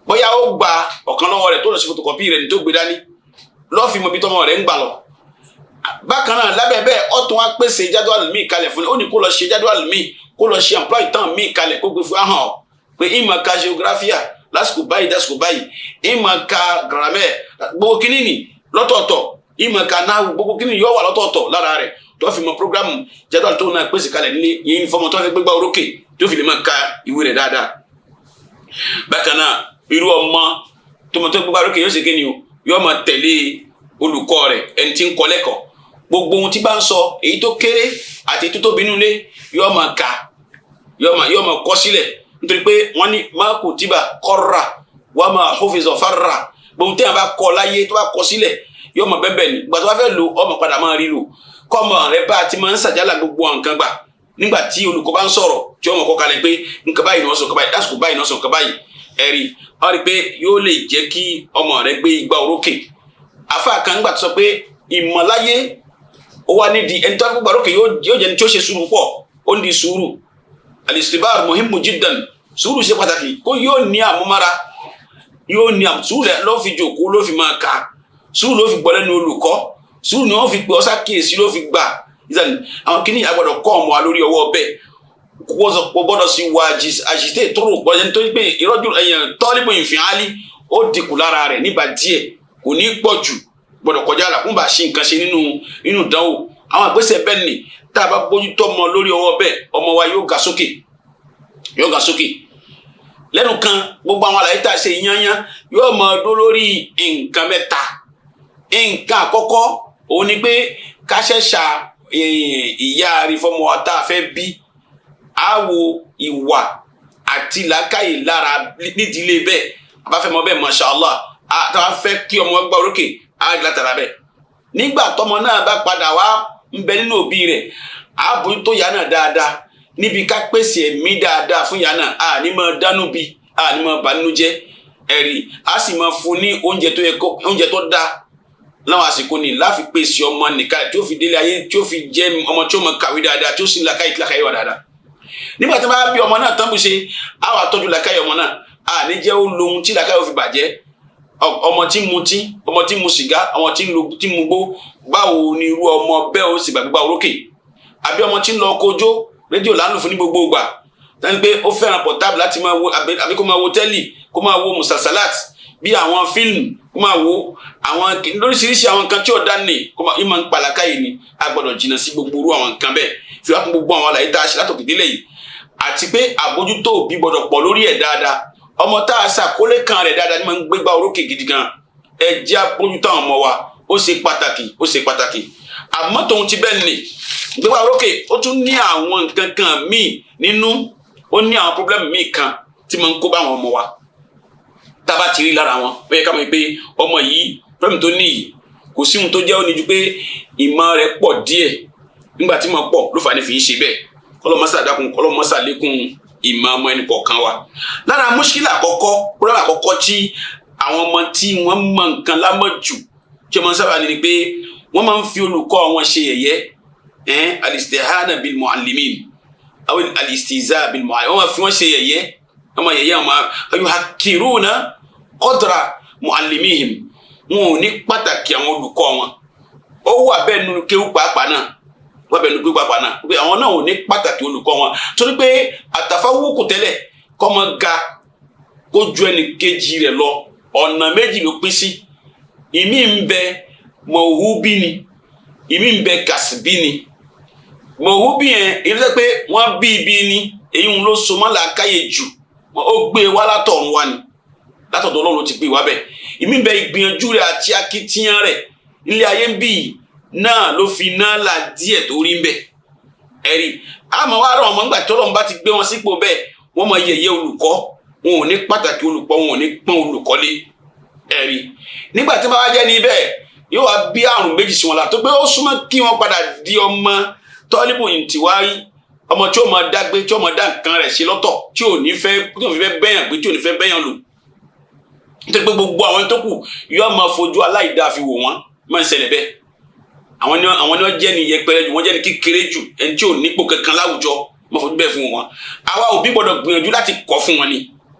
Bóyá ó gba ọ̀kan lọ́wọ́ rẹ̀ tó lọ sí photocopy rẹ̀ ní tó gbé dání lọ́ọ́ fi mọ ibi tọ́mọ rẹ̀ ń gbà lọ. Bákan náà, lábẹ́ bẹ́ẹ̀, ó tún wá pèsè jadwal míì kalẹ̀ fún ni. Ó ní kó lọ ṣe jadwal míì, kó lọ ṣe emploi temps míì kalẹ̀, kó gbé fún ahọ́n ọ pé ìmọ̀ ka geographia lásìkò báyìí, dásìkò báyìí, ìmọ̀ ka grammaire gbogbo kínní ni lọ́tọ̀ọ̀tọ̀, ìmọ̀ ka náà gbogbo kínní yóò wà lọ́tọ̀ọ̀tọ̀ lára rẹ̀, tó fi mọ programu jadwal tó náà pèsè kalẹ̀ ní yín fọmọ tó fẹ́ gbégbá orókè tó fi lè máa ka ìwé rẹ̀ dáadáa. Bákan náà, irú ọmọ tó mọ tó gbégbá orókè yóò ṣe kí ni o, yóò máa tẹ̀lé olùkọ́ rẹ̀, ẹni tí ń kọ́ lẹ́kọ̀ọ́. Gbogbo ohun tí bá ń sọ, èyí tó kéré àti èyí tó tóbi nínú ilé, yóò máa kà, yóò máa kọ sílẹ̀, nítorí pé wọ́n ní má kò tíba kọ́ra wọ́n máa hófìsọ̀ fárá. Gbogbo tí a bá kọ láyé, tó bá kọ sílẹ̀, yóò máa bẹ́ẹ̀ ni. Ìgbà tó bá fẹ́ lò, ọmọ padà máa rí lò. Kọ́mọ rẹ bá ti máa ń ṣàjálà gbogbo nǹkan gbà nígbà tí olùkọ́ bá ń sọ̀rọ̀, tí ọmọ kọ́ kalẹ̀ pé nǹkan báyìí ni wọ́n sọ, nǹkan báyìí lásìkò báyìí ni wọ́n sọ nǹkan báyìí. Ẹ̀rí wọ́n rí i pé yóò lè jẹ́ kí ọmọ rẹ gbé igbá orókè. Àfa kan gbà tó sọ pé ìmọ̀láyé ó wá nídìí ẹni tó gbégbá orókè yóò jẹ́ ẹni tí ó ṣe sùúrù pọ̀. Ó ní sùúrù, alistibar muhimmu jiddan, sùúrù ṣe pàtàkì. Kó yóò ní àmúmára, yóò ní sùúrù ló fi jòkó, ló fi máa kà, sùúrù ló fi gbọ́ lẹ́nu olùkọ́, sùúrù ni wọ́n fi pè ọ́ sákìyèsí ló fi gbà. Àwọn kìíní àgbọ́dọ̀ kọ́ ọmọ wa lórí ọwọ́ bẹ́ẹ̀. Kò gbọ́dọ̀ sí wa àṣìṣe tó rò gbọ́dọ̀ nítorí pé ìrọ́jú ẹ̀yàn tọ́líbù ìfìhálí ó dínkù lára rẹ̀ nígbà díẹ̀, kò ní pọ̀ jù, gbọ́dọ̀ kọjá àlà kún bá ṣe nǹkan ṣe nínú ìdánwò. Àwọn àgbésẹ̀ bẹ́ẹ̀ ni tá a bá bójú tó ọmọ lórí ọwọ́ bẹ́ẹ̀, ọmọ wa yóò ga sókè, yóò ga sókè. Lẹ́nu kan, gbogbo àwọn àlàyé tá a ṣe yányán yóò máa dó lórí nǹkan mẹ́ta. Nǹkan àkọ́kọ́ òun ni pé ká ṣẹ̀ṣà ìyá àrífọ́mọ wa tá a fẹ́ bí, á wo ìwà àti làákàyè lára nídìílé bẹ́ẹ̀. A bá fẹ́ mọ bẹ́ẹ̀, masha Allah, tá a fẹ́ kí ọmọ gbá orókè á rí látara bẹ́ẹ̀. Nígbà tọmọ náà bá padà wá ń bẹ nínú òbí rẹ̀, á bójútó ìyá náà dáadáa níbi ká pèsè ẹ̀mí dáadáa fún ìyá náà. A ní máa dánú bí, a ní máa bà nínú jẹ́. Ẹ̀rí a sì máa fún ní oúnjẹ tó yẹ kó, oúnjẹ tó dáa láwọn àsìkò ní láfi pèsè ọmọ nìkan tí ó fi délé ayé, tí ó fi jẹ́ ọmọ tí ó máa kàwé dáadáa, tí ó sì làkàyè tí làkàyè wà dáadáa. Nígbà tí wọ́n bá bí ọmọ náà tán bù ṣe, á wà tọ́jú làkàyè ọmọ náà. A ní jẹ́ ó lohun tí làkàyè ó fi bàjẹ́. Ọmọ tí ń mutí, ọmọ tí ń mu sìgá, ọmọ tí ń mugbó, báwo ni irú ọmọ bẹ́ẹ̀ ó sì gbàgbé orókè? Àbí ọmọ tí ń lọ kojó, rédíò là ń lò fún ní gbogbo ìgbà, tani pé ó fẹ́ràn pọ̀tábù láti máa wo, àbí kó máa wo tẹ́lì, kó máa wo musasalat, bí àwọn fíìmù, kó máa wo àwọn lóríṣiríṣi àwọn nǹkan tí ó dá ní, kó máa ìmọ̀ ń palaka yìí ni. A gbọ́dọ̀ jìnnà sí gbogbo irú àwọn nǹkan bẹ́ẹ̀. Fi wá kún gbogbo àwọn àlàyé tá a ṣe látòkè délẹ̀ yìí, àti pé àbójútó òbí gbọ́dọ̀ pọ̀ lórí ẹ̀ dáadáa. Ọmọ tá a ṣàkólé kan rẹ̀ dáadáa ni máa ń gbégbá orókè gidi gan. Ẹ jẹ́ àbójútó àwọn ọmọ wa, ó ṣe pàtàkì, ó ṣe pàtàkì. Àmọ́ tòun ti bẹ́ẹ̀ ni gbégbá orókè, ó tún ní àwọn nǹkan kan míì nínú, ó ní àwọn pọ́blẹ́mù míì kan tí máa ń kó bá àwọn ọmọ wa. Tá a bá ti rí lára wọn, ó yẹ ká mọ̀ pé ọmọ yìí, pọ́blẹ́mù tó ní yìí, kò sí ohun tó jẹ́ ó ní ju pé ìmọ̀ rẹ̀ pọ̀ díẹ̀. Nígbà tí ìmọ̀ pọ̀ ló fà ní fi ń ṣe bẹ́ẹ̀. Kọ́lọ́mọ́sà dákun, kọ́lọ́mọ́sà lékún ìmọ̀ ọmọ ẹnì kọ̀ọ̀kan wa. Lára mùṣkílà àkọ́kọ́, pọ́blẹ́mù àkọ́kọ́ tí àwọn ọmọ tí wọ́n mọ nǹkan lámọ̀ jù tí wọ́n sábà ní ni pé wọ́n máa ń fi olùkọ́ wọn ṣe yẹ̀yẹ́. Alistihana bil muallimin aw alistiza bil muallimin, wọ́n máa fi wọ́n ṣe yẹ̀yẹ́, wọ́n máa yẹ̀yẹ́ wọn, máa yuhakkiruna qadra muallimihim, wọn ò ní pàtàkì àwọn olùkọ́ wọn. Ó wà bẹ́ẹ̀ nínú kéwú pàápàá náà, wà bẹ́ẹ̀ nínú kéwú pàápàá náà pé àwọn náà ò ní pàtàkì olùkọ́ wọn, torí pé àtàfáwùkù tẹ́lẹ̀ kọ́ mọ ga kó ju ẹnì kejì rẹ̀ lọ. Ọ̀nà méjì ló pín sí. Ìmí ń bẹ mọ̀húbí ni, ìmí ń bẹ kàsíbí ni. Mọ̀húbí yẹn, èyí tó pé wọ́n bí ibi ni, èyí ń ló so mọ́ làákàyè jù, ó gbé wá látọ̀run wá ni, látọ̀dọ̀ Ọlọ́run ló ti gbé wá bẹ́ẹ̀. Ìmí ń bẹ ìgbìyànjú rẹ̀ àti akitiyan rẹ̀ ilé ayé ń bì náà ló fi náà là díẹ̀ tó rí ń bẹ̀. Ẹ̀rí àmọ́ wàá rọ̀ ọmọ ńgbà tí Ọlọ́run bá ti gbé wọn sípò bẹ́ẹ̀, wọ́n máa yẹ̀yẹ́ olùkọ́, wọn ò ní pàtàkì olùkọ́, wọn ò ní pọ́n olùkọ́ lé. Ẹ̀rí nígbà tí wọ́n bá jẹ́ ní bẹ́ẹ̀, yóò wá bí àrùn méjì sí wọn la, tó pé ó súnmọ́ kí wọ́n padà di ọmọ tọ́líbù ìtìwárí, ọmọ tí ó máa dágbé, tí ó máa dá nǹkan rẹ̀ ṣe lọ́tọ̀, tí ò ní fẹ́, tí ò ní fẹ́ bẹ́yàn gbé, tí ò ní fẹ́ bẹ́yàn lò, nítorí pé gbogbo àwọn tó kù yóò máa fojú aláìdáa fi wò wọ́n. Máa ń ṣẹlẹ̀ bẹ́ẹ̀. Àwọn ni wọ́n jẹ́ ní yẹpẹrẹ jù, wọ́n jẹ́ ní kékeré jù, ẹni tí ò nípò kankan láwùjọ máa fojú bẹ́ẹ̀ fún wọn. Àwa òbí gbọ́dọ̀ gbìyànjú láti kọ́ fún wọn ni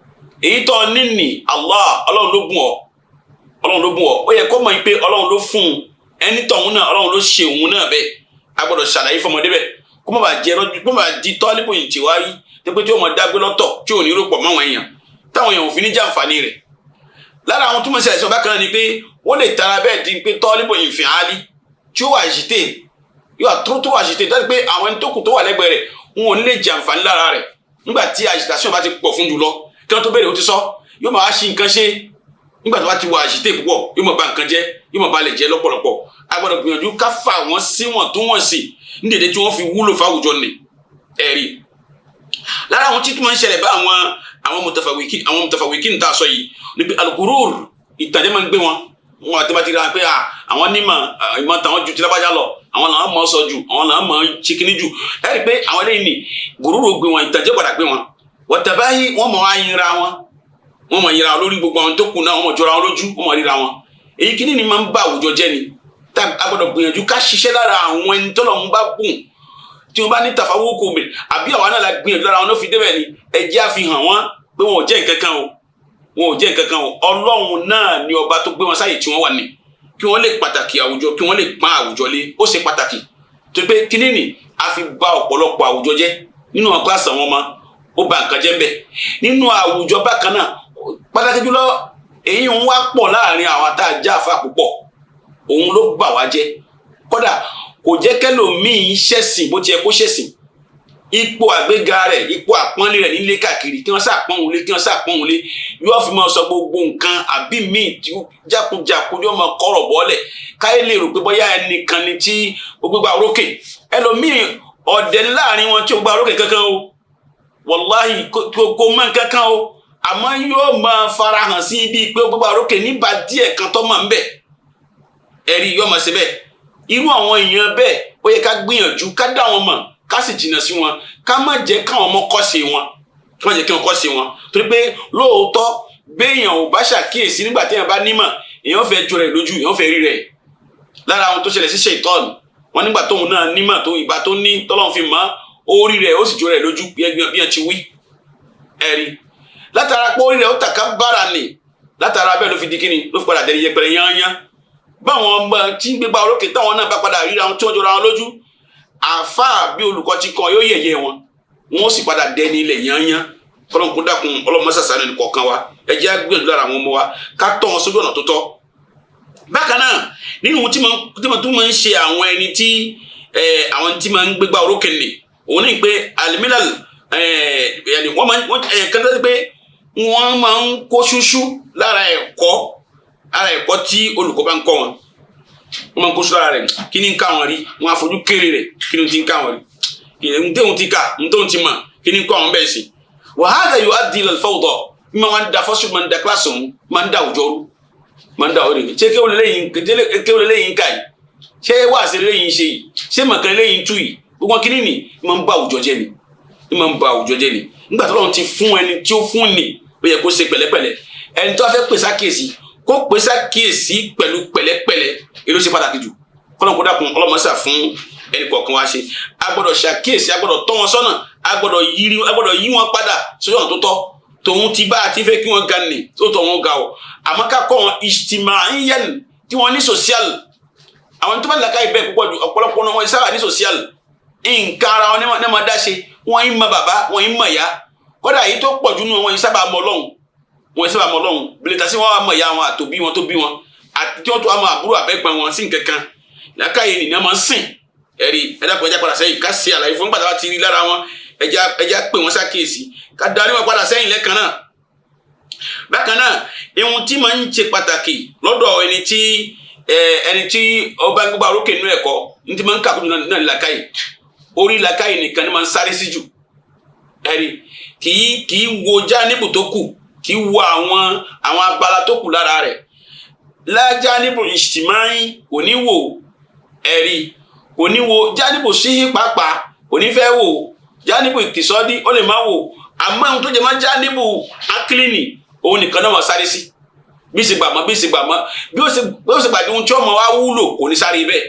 èyí tó níní Allah, Ọlọ́run ló bùn ọ́, Ọlọ́run ló bùn ọ́. Ó yẹ kó mọ̀ pé Ọlọ́run ló fún un, ẹni tọ̀hún náà Ọlọ́run ló ṣe òun náà bẹ́ẹ̀. A gbọ́dọ̀ ṣàlàyé fọmọdé bẹ́ẹ̀, kó má bàa jẹ rọ́jú, kó má bàa di tọ́lípò yìí tí wáyé tó pé tí ó mọ̀ dágbé lọ́tọ̀, tí ò ní rò pọ̀ máwọn èèyàn, táwọn èèyàn ò fi ní jàǹfààní rẹ̀. Lára àwọn tó mọ̀ sí àìsàn bákan náà ni pé wọ́n lè tara bẹ́ẹ̀ di pé tọ́lípò yìí fi hàn á lí, tí ó wà àṣìtè, yóò tó wà àṣìtè, tó pé àwọn ẹni tó kù tó wà lẹ́gbẹ̀ẹ́ rẹ̀ wọn ò ní lè jàǹfààní lára rẹ̀. Nígbà tí agitation bá ti pọ̀ fún jùlọ, kí wọ́n tó bẹ̀rẹ̀ ó ti sọ, yóò máa ṣe nǹkan ṣe. Nígbà tó bá ti wà àṣìtè púpọ̀, yóò máa ba nǹkan jẹ́, yóò máa balẹ̀ jẹ́ lọ́pọ̀lọpọ̀. A gbọ́dọ̀ gbìyànjú ká fà wọ́n síwọ̀n tó wọ̀n sí ní dèdè tí wọ́n fi wúlò fáwùjọ nì. Ẹ̀rí lára àwọn títún máa ń ṣẹlẹ̀ bá àwọn mutafawiki, àwọn mutafawiki ń ta sọ yìí níbi alugurur, ìtàjẹ́ máa ń gbé wọn, wọn àti bá ti ra pé àwọn onímọ̀ ìmọ̀ tàwọn ju tìlábàjá lọ, àwọn làwọn mọ̀ sọ jù, àwọn làwọn mọ̀ ṣìkìní jù. Ẹ̀rí pé àwọn eléyìí ni gùrúrù gbé wọn, ìtàjẹ́ padà gbé wọn. Wọ́tàbáyé wọ́n mọ̀ ayinra wọn, wọ́n mọ̀ yinra lórí gbogbo àwọn tó kù náà, wọ́n mọ̀ jọra wọn lójú, wọ́n mọ̀ ríra wọn. Èyí kìíní ni máa ń bá àwùjọ jẹ́ ni. Tá a gbọ́dọ̀ gbìyànjú ká ṣiṣẹ́ lára àwọn ẹni tọ́lọ́run bá bùn, tí wọ́n bá ní tàfáwókò mi, àbí àwọn náà la gbìyànjú lára wọn ló fi débẹ̀ ni. Ẹ jẹ́ àfihàn wọn pé wọn ò jẹ́ nǹkan kan o, wọn ò jẹ́ nǹkan kan o. Ọlọ́run náà ni ọba tó gbé wọn sáyè tí wọ́n wà ní, kí wọ́n lè pàtàkì àwùjọ, kí wọ́n lè pọ́n àwùjọ lé. Ó ṣe pàtàkì tó pé kíní ni a fi ba ọ̀pọ̀lọpọ̀ àwùjọ jẹ́ nínú àwọn kíláàsì àwọn ọmọ, ó ba nǹkan jẹ́ ń bẹ̀ nínú àwùjọ bákan náà. Pàtàkì jùlọ èyí ń wá pọ̀ láàrin àwọn tá a já àfa púpọ̀, òun ló bà wá jẹ́. Kódà kò jẹ́ kẹ́lòmíì ṣẹ̀sìn bó ti yẹ kó ṣẹ̀sìn. Ipò àgbéga rẹ̀, ipò àpọ́nlé rẹ̀ nílé káàkiri, kí wọ́n sàpọ́n òun lé, kí wọ́n sàpọ́n òun lé, yóò fi máa sọ gbogbo nǹkan àbí míì tí jákujàku, yóò máa kọ̀rọ̀ bọ́lẹ̀ káyé lè rò pé bóyá ẹnìkan ni tí ó gbégbá orókè. Ẹlòmíì ọ̀dẹ̀ láàrin wọn tí ó gbá orókè kankan o, wàláhì kò mọ̀ kankan o, àmọ́ yóò máa farahàn sí bíi pé ó gbégbá orókè nígbà díẹ̀ kan tó mọ̀ ń bẹ̀. Ẹ̀rí yóò máa ṣe bẹ́ẹ̀. Irú àwọn èèyàn bẹ́ẹ̀, ó yẹ ká gbìyànjú ká dá wọn mọ̀, ká sì jìnnà sí wọn, ká má jẹ́ káwọn ọmọ kọ́ sí wọn, ká má jẹ́ kí wọn kọ́ sí wọn. Torí pé lóòótọ́, béèyàn ò bá ṣàkíyèsí, nígbà téèyàn bá nímọ̀, èèyàn fẹ́ jọ rẹ̀ lójú, èèyàn fẹ́ rí rẹ̀. Lára àwọn tó ṣẹlẹ̀ sí ṣèitọ́ọ̀nù wọn, nígbà tóun náà nímọ̀ tó ìgbà tó ní tọ́lọ́run fi mọ́, ó rí rẹ̀, ó sì jọ rẹ̀ lójú bí wọ́n ti wí. Ẹ̀rí látara pé ó rí rẹ̀, ó tàka bára nì. Látara bẹ́ẹ̀ ló fi di kíni, ló fi padà dẹni yẹpẹrẹ yányán. Báwọn ọmọ tí ń gbégbá orókè táwọn náà bá padà ríra wọn tí wọ́n jọra wọn lójú, àáfàá bí olùkọ́ ti kàn yóò yẹ̀yẹ́ wọn, wọn ó sì padà dẹni ilẹ̀ yányán. Kọ́lọ́n kó dákun, ọlọ́mọṣàṣà nínú kọ̀ọ̀kan wa. Ẹ jẹ́ á gbìyànjú lára àwọn ọmọ wa, ká tọ́ wọn sójú ọ̀nà tó tọ́. Bákan náà, nínú tí mo tún máa ń ṣe àwọn ẹni tí àwọn tí máa ń gbégbá orókè nì, òun ní pé alimilal ẹni wọ́n máa ń kán tó pé wọ́n máa ń kó ṣúṣú lára ẹ̀kọ́, ara ẹ̀kọ́ tí olùkọ́ bá ń kọ́ wọn. Wọ́n máa ń kó ṣúṣú lára rẹ̀. Kí ni ń ká wọn rí? Wọ́n á fojú kéré rẹ̀. Kí ni ti ń ká wọn rí? Kí ni tóun ti kà, ní tóun ti mọ̀, kí ni ń kọ́ àwọn bẹ́ẹ̀ sí? Wa hadha yuaddi ila al-fawda. Mímọ́ máa ń da fọ́sùn, máa ń da kíláàsì ọ̀hún, máa ń da àwùjọ rú, máa ń da òde. Ṣé kéwòn lélẹ́yìn ká yìí? Ṣé wáàsí lélẹ́yìn ṣe yìí? Ṣé mọ̀kàn lélẹ́yìn tú yìí? Gbogbo kí ni máa ń ba àwùjọ jẹ́ ni, ní máa ń ba àwùjọ jẹ́ ni. Nígbà tó lọ́run ti fún ẹni tí ó fún ni, ó yẹ kó ṣe pẹ̀lẹ́pẹ̀lẹ́. Ẹni tó fẹ́ pèsè àkíyèsí, kó pèsè àkíyèsí pẹ̀lú pẹ̀lẹ́pẹ̀lẹ́, èyí ló ṣe pàtàkì jù. Kọ́lọ́n kó dákun, ọlọ́mọṣà fún ẹnì kọ̀ọ̀kan wá ṣe. A gbọ́dọ̀ ṣàkíyèsí, a gbọ́dọ̀ tọ́ wọn sọ́nà, a gbọ́dọ̀ yí wọn padà sójú ọ̀nà tó tọ́. Tòun ti bá a ti fẹ́ kí wọ́n ga nì tó tọ̀ wọn ga o, àmọ́ ká kọ́ wọn ijtimaiyan tí wọ́n ní social. Àwọn tó bá làkàyè bẹ́ẹ̀ púpọ̀ jù, ọ̀pọ̀lọpọ̀ náà wọ́n sábà ní social. Nǹkan ara wọn ní wọ́n dá ṣe. Wọ́n yín mọ bàbá, wọ́n yín mọ ìyá. Kódà èyí tó pọ̀ jù nínú wọn yín sábà mọ Ọlọ́hun, wọ́n yín sábà mọ Ọlọ́hun. Bìlẹ̀tà sí wọn wà mọ ìyá wọn àtòbí wọn tó bí wọn, àti tí wọ́n tó wà mọ àbúrò àbẹ́gbọ̀n wọn sí nǹkan kan. Làákàyè nìyẹn máa ń sìn. Ẹ̀rí ẹ̀dá kan, ẹja padà sẹ́yìn, ká ṣe àlàyé fún gbàtà ti rí lára wọn. Ẹja pè wọ́n ṣàkíyèsí, ká darí wọn padà sẹ́yìn lẹ́ẹ̀kan náà. Bákan náà, ihun tí máa ń ṣe pàtàkì lọ́dọ̀ ẹni tí ẹni tí ọba gbogbo àrókè nínú ẹ̀kọ́ ní ti máa ń kàkúndùn náà ní làákàyè. Orí làákàyè nìkan ni máa ń sáré sí jù. Ẹ̀rí kì í wo jánìbù tó kù, kì í wo àwọn abala tó kù lára rẹ̀. Lájánìbù ìṣtìmáyì kò ní wò. Ẹ̀rí kò ní wo jánìbù síhí pàápàá, kò ní fẹ́ wò. Jánìbù ìtìsọ́dí ó lè má wò. Àmọ́ ohun tó jẹ máa jánìbù akílìnì, òun nìkan náà wọ́n sáré sí. Bí ṣe gbàmọ́, bí ṣe gbàmọ́, bí ó ṣe gbàdé ohun tí ọmọ wa wúlò, kò ní sáré bẹ́ẹ̀,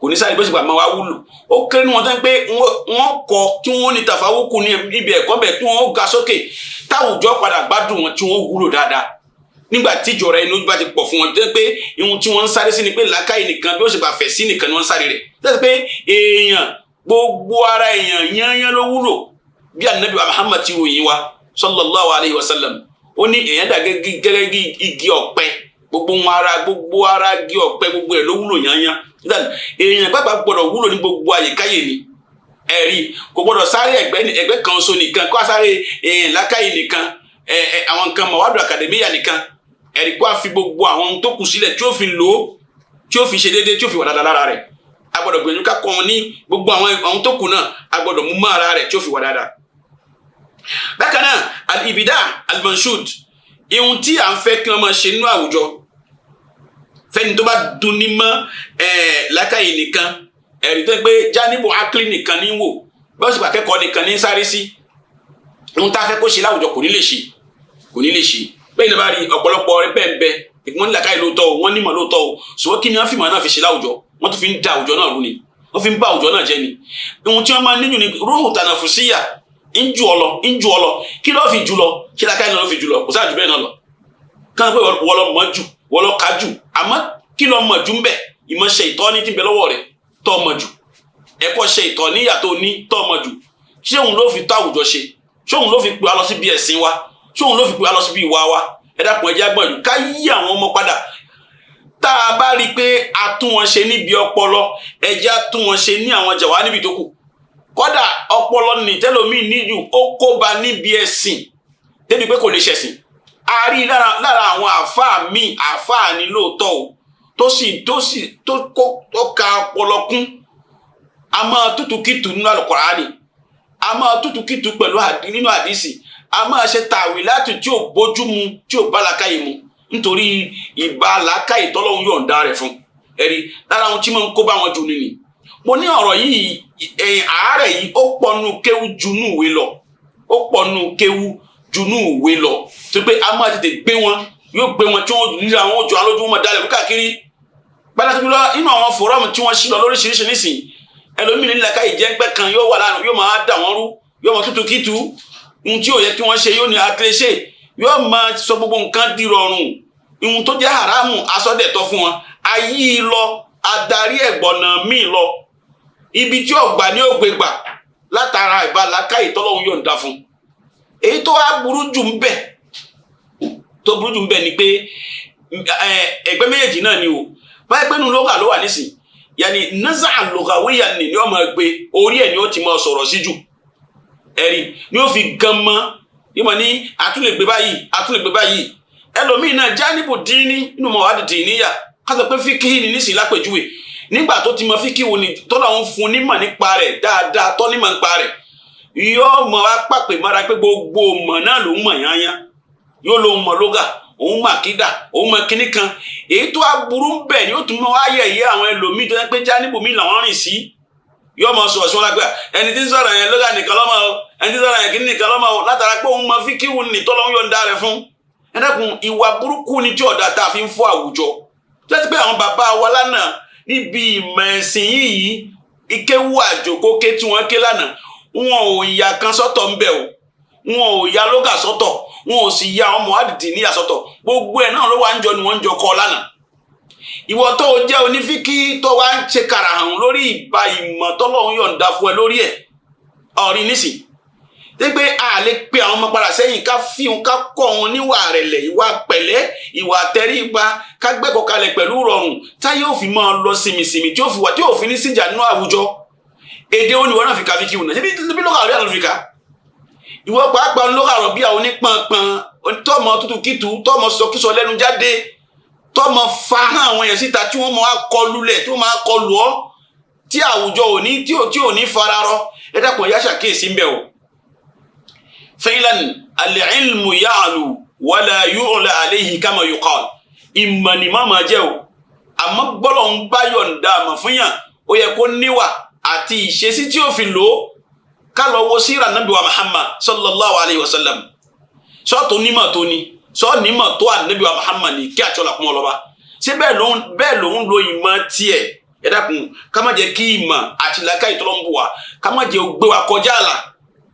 kò ní sáré bí ó ṣe gbàmọ́ wa wúlò. Ó kéré ní wọn tán pé wọ́n kọ tí wọ́n ní tàfáwókù ní ibi ẹ̀kọ́ bẹ̀ tí wọ́n ga sókè táwùjọ padà gbádùn wọn tí wọ́n wúlò dáadáa. Nígbà tí ìjọra ẹni bá ti pọ̀ fún wọn tó pé ihun tí wọ́n ń sáré sí ni pé làákàyè nìkan, bí ó ṣe bá fẹ̀ sí nìkan ni wọ́n ń sáré rẹ̀. Tẹ́sí pé èèyàn, gbogbo ara èèyàn yányán ló wúlò. Bí Ànábì Muhammad ti ròyìn wa sallallahu alayhi wa sallam, ó ní èèyàn dà gẹ́gẹ́ bí igi ọ̀pẹ, gbogbo ara gbogbo ara igi ọ̀pẹ, gbogbo ẹ̀ ló wúlò yányán. Èèyàn pàápàá gbọ́dọ̀ wúlò ní gbogbo àyíkáyè ni. Ẹ̀rí kò gbọ́dọ̀ sáré ẹgbẹ́ kan so nìkan, kó sáré èèyàn làákàyè nìkan, àwọn nǹkan mọ̀wádùn àkàdémíyà nìkan. Ẹ̀rí kó a fi gbogbo àwọn tó kù sílẹ̀ tí ó fi lò ó, tí ó fi ṣe déédéé, tí ó fi wà dáadáa lára rẹ̀. A gbọ́dọ̀ gbìyànjú ká kọ́ wọn ní gbogbo àwọn tó kù náà, a gbọ́dọ̀ mú mọ́ ara rẹ̀ tí ó fi wà dáadáa. Bákan náà, al-ibida al-manshud, ihun tí à ń fẹ́ kí wọ́n máa ṣe nínú àwùjọ fẹ́ni tó bá dun ní mọ́ làákàyè nìkan, ẹ̀rí tó ń pé jánìbù akílì nìkan ní wò, bá sì pàkẹ́kọ̀ọ́ nìkan ní sáré sí, ihun tá a fẹ́ kó ṣe láwùjọ kò ní lè ṣe, kò ní lè ṣe. Bẹ́ẹ̀ ni bá rí ọ̀pọ̀lọpọ̀ rẹ bẹ́ẹ̀ bẹ́ẹ̀, wọ́n ní làákàyè lóòótọ́ o, wọ́n nímọ̀ lóòótọ́ o, ṣùgbọ́n kí ni wọ́n fìmọ̀ náà fi ṣe láwùjọ? Wọ́n tún fi ń da àwùjọ náà rú ni, wọ́n fi ń bá àwùjọ náà jẹ́ ni. Ohun tí wọ́n máa ń níjù ni rúhù tànàfùsíyà, ń ju ọ lọ, ń ju ọ lọ. Kí ló fi jù lọ? Kí làákàyè náà ló fi jù lọ? Kò sáà jù bẹ́ẹ̀ náà lọ. Káwọn pé wọ́n lọ mọ̀ jù, wọ́n lọ ka jù, àmọ́ kí lọ mọ̀ jù ń bẹ̀? Ìmọ̀ ṣe ìtọ́ ní ti bẹ lọ́wọ́ rẹ̀ tọ́ mọ̀ jù, ẹ̀kọ́ ṣe ìtọ́ níyà tó ní tọ́ mọ̀ jù. Ṣé òun ló fi tó àwùjọ ṣe? Ṣé òun ló fi pè wá lọ síbi ẹ̀sìn wa? Ṣé òun ló fi pè wá lọ síbi ìwà wa? Ẹ dákun, ẹ jẹ́ gbọ̀njú ká yí àwọn ọmọ padà. Tá a bá rí i pé a tún wọn ṣe níbi ọpọlọ, ẹ jẹ́ á tún wọn ṣe ní àwọn jàwá níbi tó kù. Kódà ọpọlọ ní tẹlómi níjù, ó kóba níbi ẹ̀sìn débi pé kò lè ṣẹ̀sìn. A rí lára àwọn àáfàá míì, àáfàá ní lóòótọ́ o, tó sì tó sì tó kó tó ka ọpọlọ kún, a máa tútù kìtù nínú Àlùkùránì, a máa tútù kìtù pẹ̀lú nínú àdìsí, a máa ṣe tàwí láti tí ò bójú mu, tí ò bá làákàyè mu, nítorí ìbá làákàyè tọ́lọ́hún yọ̀ǹda rẹ̀ fún. Ẹ̀rí lára àwọn tí máa ń kó bá wọn jù nìyí. Mo ní ọ̀rọ̀ yìí, ẹ̀yìn àárẹ̀ yìí, ó pọnú kéwú junú ìwé lọ, ó pọnú kéwú junú ìwé lọ, tó pé a máa tètè gbé wọn, yóò gbé wọn tí wọ́n ríra wọn jọ alójú wọn dalẹ̀ káàkiri. Pàtàkì jùlọ nínú àwọn fòrọ́ọ̀mù tí wọ́n ṣí lọ lóríṣiríṣi nísìnyí, ẹlòmíì ní làákàyè jẹ́ńpẹ́ kan yóò wà láàrin, yóò máa dà wọ́n rú, yóò máa tútù kìtù ohun tí ò yẹ kí wọ́n ṣe, yóò ní àtẹ̀ṣe. Yóò máa sọ gbogbo nǹkan di rọrùn. Ihun tó jẹ́ haramu asọ́dẹ̀tọ́ fún wọn. Ayé lọ adarí ẹ̀gbọ̀nà míì lọ ibi tí ọgbà ní ògbé gbà látara ìbálaka ìtọ́lọ́hún yọ̀ǹda fún. Èyí tó wá burú jù ń bẹ̀, tó burú jù ń bẹ̀ ni pé ẹgbẹ́ méjèèjì náà ni o. Báyìí pé nínú lóga ló wà nísìn, yàní naza lugawiyya ni ni ó máa gbé orí ẹ̀ ni ó ti máa sọ̀rọ̀ sí jù. Ẹ̀rí ni ó fi gan mọ́ ìmọ̀ ní àtúnlẹ̀gbé báyìí, àtúnlẹ̀gbé báyìí. Ẹlòmíì náà jánìbù dín ní nínú mọ̀ wádìí dín níyà ká sọ pé fíkìhì ni nísìn lápèjúwe. Nígbà tó ti mọ fíkìhì ni tọ́lá ń fún nímọ̀ nípa rẹ̀ dáadáa, tọ́ nímọ̀ nípa rẹ̀, yóò mọ̀ wá pàpè mọ́ra pé gbogbo mọ̀ náà ló ń mọ̀ yányá. Yóò lóun mọ̀ lóga, òun mọ̀ àkídà, òun mọ̀ kíní kan. Èyí tó aburú ń bẹ̀ ni ó tún mọ̀ wá yẹ̀yẹ́ àwọn ẹlòmíì tó yẹ pé jánìbù mi làwọn rìn sí. Yóò mọ sọ̀rọ̀ sí wọn lágbà, ẹni tí ń sọ̀rọ̀ yẹn lóga nìkan lọ́mọ o, ẹni tí ń sọ̀rọ̀ yẹn kíní nìkan lọ́mọ o, látara pé òun mọ fíkìhì ni tọ́lọ́ ń yọ̀ǹda rẹ̀ fún. Ẹ dákun, ìwà burúkú ni tí ọ̀dà tá a fi ń fọ́ àwùjọ. Tó ti pé àwọn bàbá wa lánàá níbi ìmọ̀ ẹ̀sìn yìí, ìkéwú àjòkóké tí wọ́n ké lánàá, wọn ò ya kan sọ́tọ̀ ń bẹ̀ o, wọn ò ya lóga sọ́tọ̀, wọn ò sì ya ọmọ àdìdì níyà sọ́tọ̀. Gbogbo ẹ̀ náà ló wà ń jọ ni wọ́n ń jọ kọ́ lánàá. Ìwọ tó o jẹ́ onífíkí tó wá ń ṣe karahàn lórí ìbá ìmọ̀ tọ́lọ́run yọ̀ǹda fún ẹ lórí ẹ̀ ọ̀rí nísìn tí pé a lè pe àwọn ọmọ padà sẹ́yìn, ká fi wọn, ká kọ́ wọn níwà rẹ̀lẹ̀, ìwà pẹ̀lẹ́, ìwà tẹríba, ká gbẹ́kọ̀ọ́ kalẹ̀ pẹ̀lú rọrùn táyé ò fi máa lọ sìmìsìmì, tí ó fi wà tí ò fi ní síjà nínú àwùjọ. Èdè ó ní wọn náà fi ka fíkì wùnà ṣebí bí lóka àròbí àlọ́ fi ka ìwọ pàápàá lóka àròbí àwọn onípọ̀npọ̀n tọmọ tútù kìtù, tọmọ sọkísọ lẹ́nu jáde, tọmọ fa hàn àwọn èèyàn síta tí wọ́n máa kọlu lẹ̀, tí wọ́n máa kọlu ọ́, tí àwùjọ òní tí ò ní fararọ. Ẹ dákun, ẹ̀yà ṣàkíyèsí ń bẹ̀ o. Fi'lan al-ilmu ya'lu wala yu'la alayhi kama yuqal. Ìmọ̀ ni má máa jẹ́ o, àmọ́ gbọ́dọ̀ ń bá yọ̀ǹda àmọ̀ fún yàn, ó yẹ kó níwà àti ìṣesí tí ó fi lò ó. Ká lọ wo síra nàbí wa Muhammad sallallahu alayhi wa sallam. Sọ́ọ̀tún nímọ̀ tó ni sọ́ọ̀ nímọ̀ tó ànábì wa Muhammad ní kí àtsọ́là kún ọ lọ́ba. Ṣé bẹ́ẹ̀ lòun lo ìmọ̀ tiẹ̀? Ẹ dákun, ká má jẹ́ kí ìmọ̀ àti làákàyè tọ́lọ́ ń bù wá, ká má jẹ́ gbé wa kọjá àlà.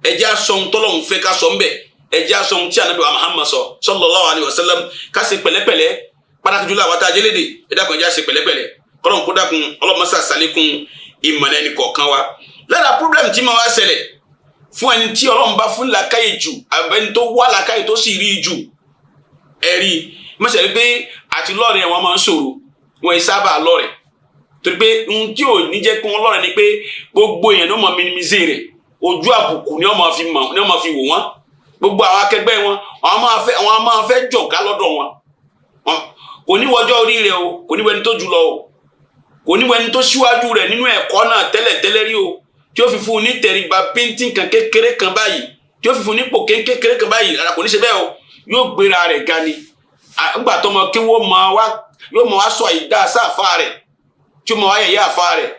Ẹ jẹ́ á sọ ohun tọ́lọ́hun fẹ́ ká sọ ń bẹ̀. Ẹ jẹ́ á sọ ohun tí ànábì wa Muhammad sọ sallallahu alayhi wa sallam. Ká ṣe pẹ̀lẹ́pẹ̀lẹ́, pàtàkì jùlọ àwọn tá a jẹ́ lédè. Ẹ dákun, ẹ jẹ́ á ṣe pẹ̀lẹ́pẹ̀lẹ́. Kọ́lọ́hun kó dákun, ọlọ́mọṣà sàlékún ìmọ̀nà ẹnì kọ̀ọ̀kan wa. Lára problem tí mo wá ṣẹlẹ̀ fún ẹni tí Ọlọ́run bá fún làákàyè jù, àbẹ́ni tó wá làákàyè tó sì rí jù, ẹ̀rí mọ̀ṣẹ̀ pé àti lọ́rẹ̀ wọn máa ń ṣòro. Wọn yìí sábà lọ́rẹ̀, torí pé ohun tí ò ní jẹ́ kí wọ́n lọ́rẹ̀ ni pé gbogbo èèyàn ló mọ̀ minimize rẹ̀. Ojú àbùkù ni wọ́n máa fi mọ̀, ni wọ́n máa fi wò wọ́n. Gbogbo àwọn akẹgbẹ́ wọn, àwọn máa fẹ́ jọ̀gá lọ́dọ̀ wọn. Kò ní wọjọ́ orí rẹ̀ o, kò ní wẹni tó jù lọ o, kò ní wẹni tó síwájú rẹ̀ nínú ẹ̀kọ́ náà tẹ́lẹ̀ tẹ́lẹ̀ rí o, tí ó fi fún un ní tẹríba bíntín kan kékeré kan báyìí, tí ó fi fún un nípò kékeré kan báyìí. Rárá, kò ní ṣe bẹ́ẹ̀ o. Yóò gbéra rẹ̀ ga ni. Ńgbà tó mọ kí wọ́n máa wá, yóò máa wá sọ àìdá sáfà rẹ̀, tí ó máa wá yẹ̀yẹ́ àfa rẹ̀.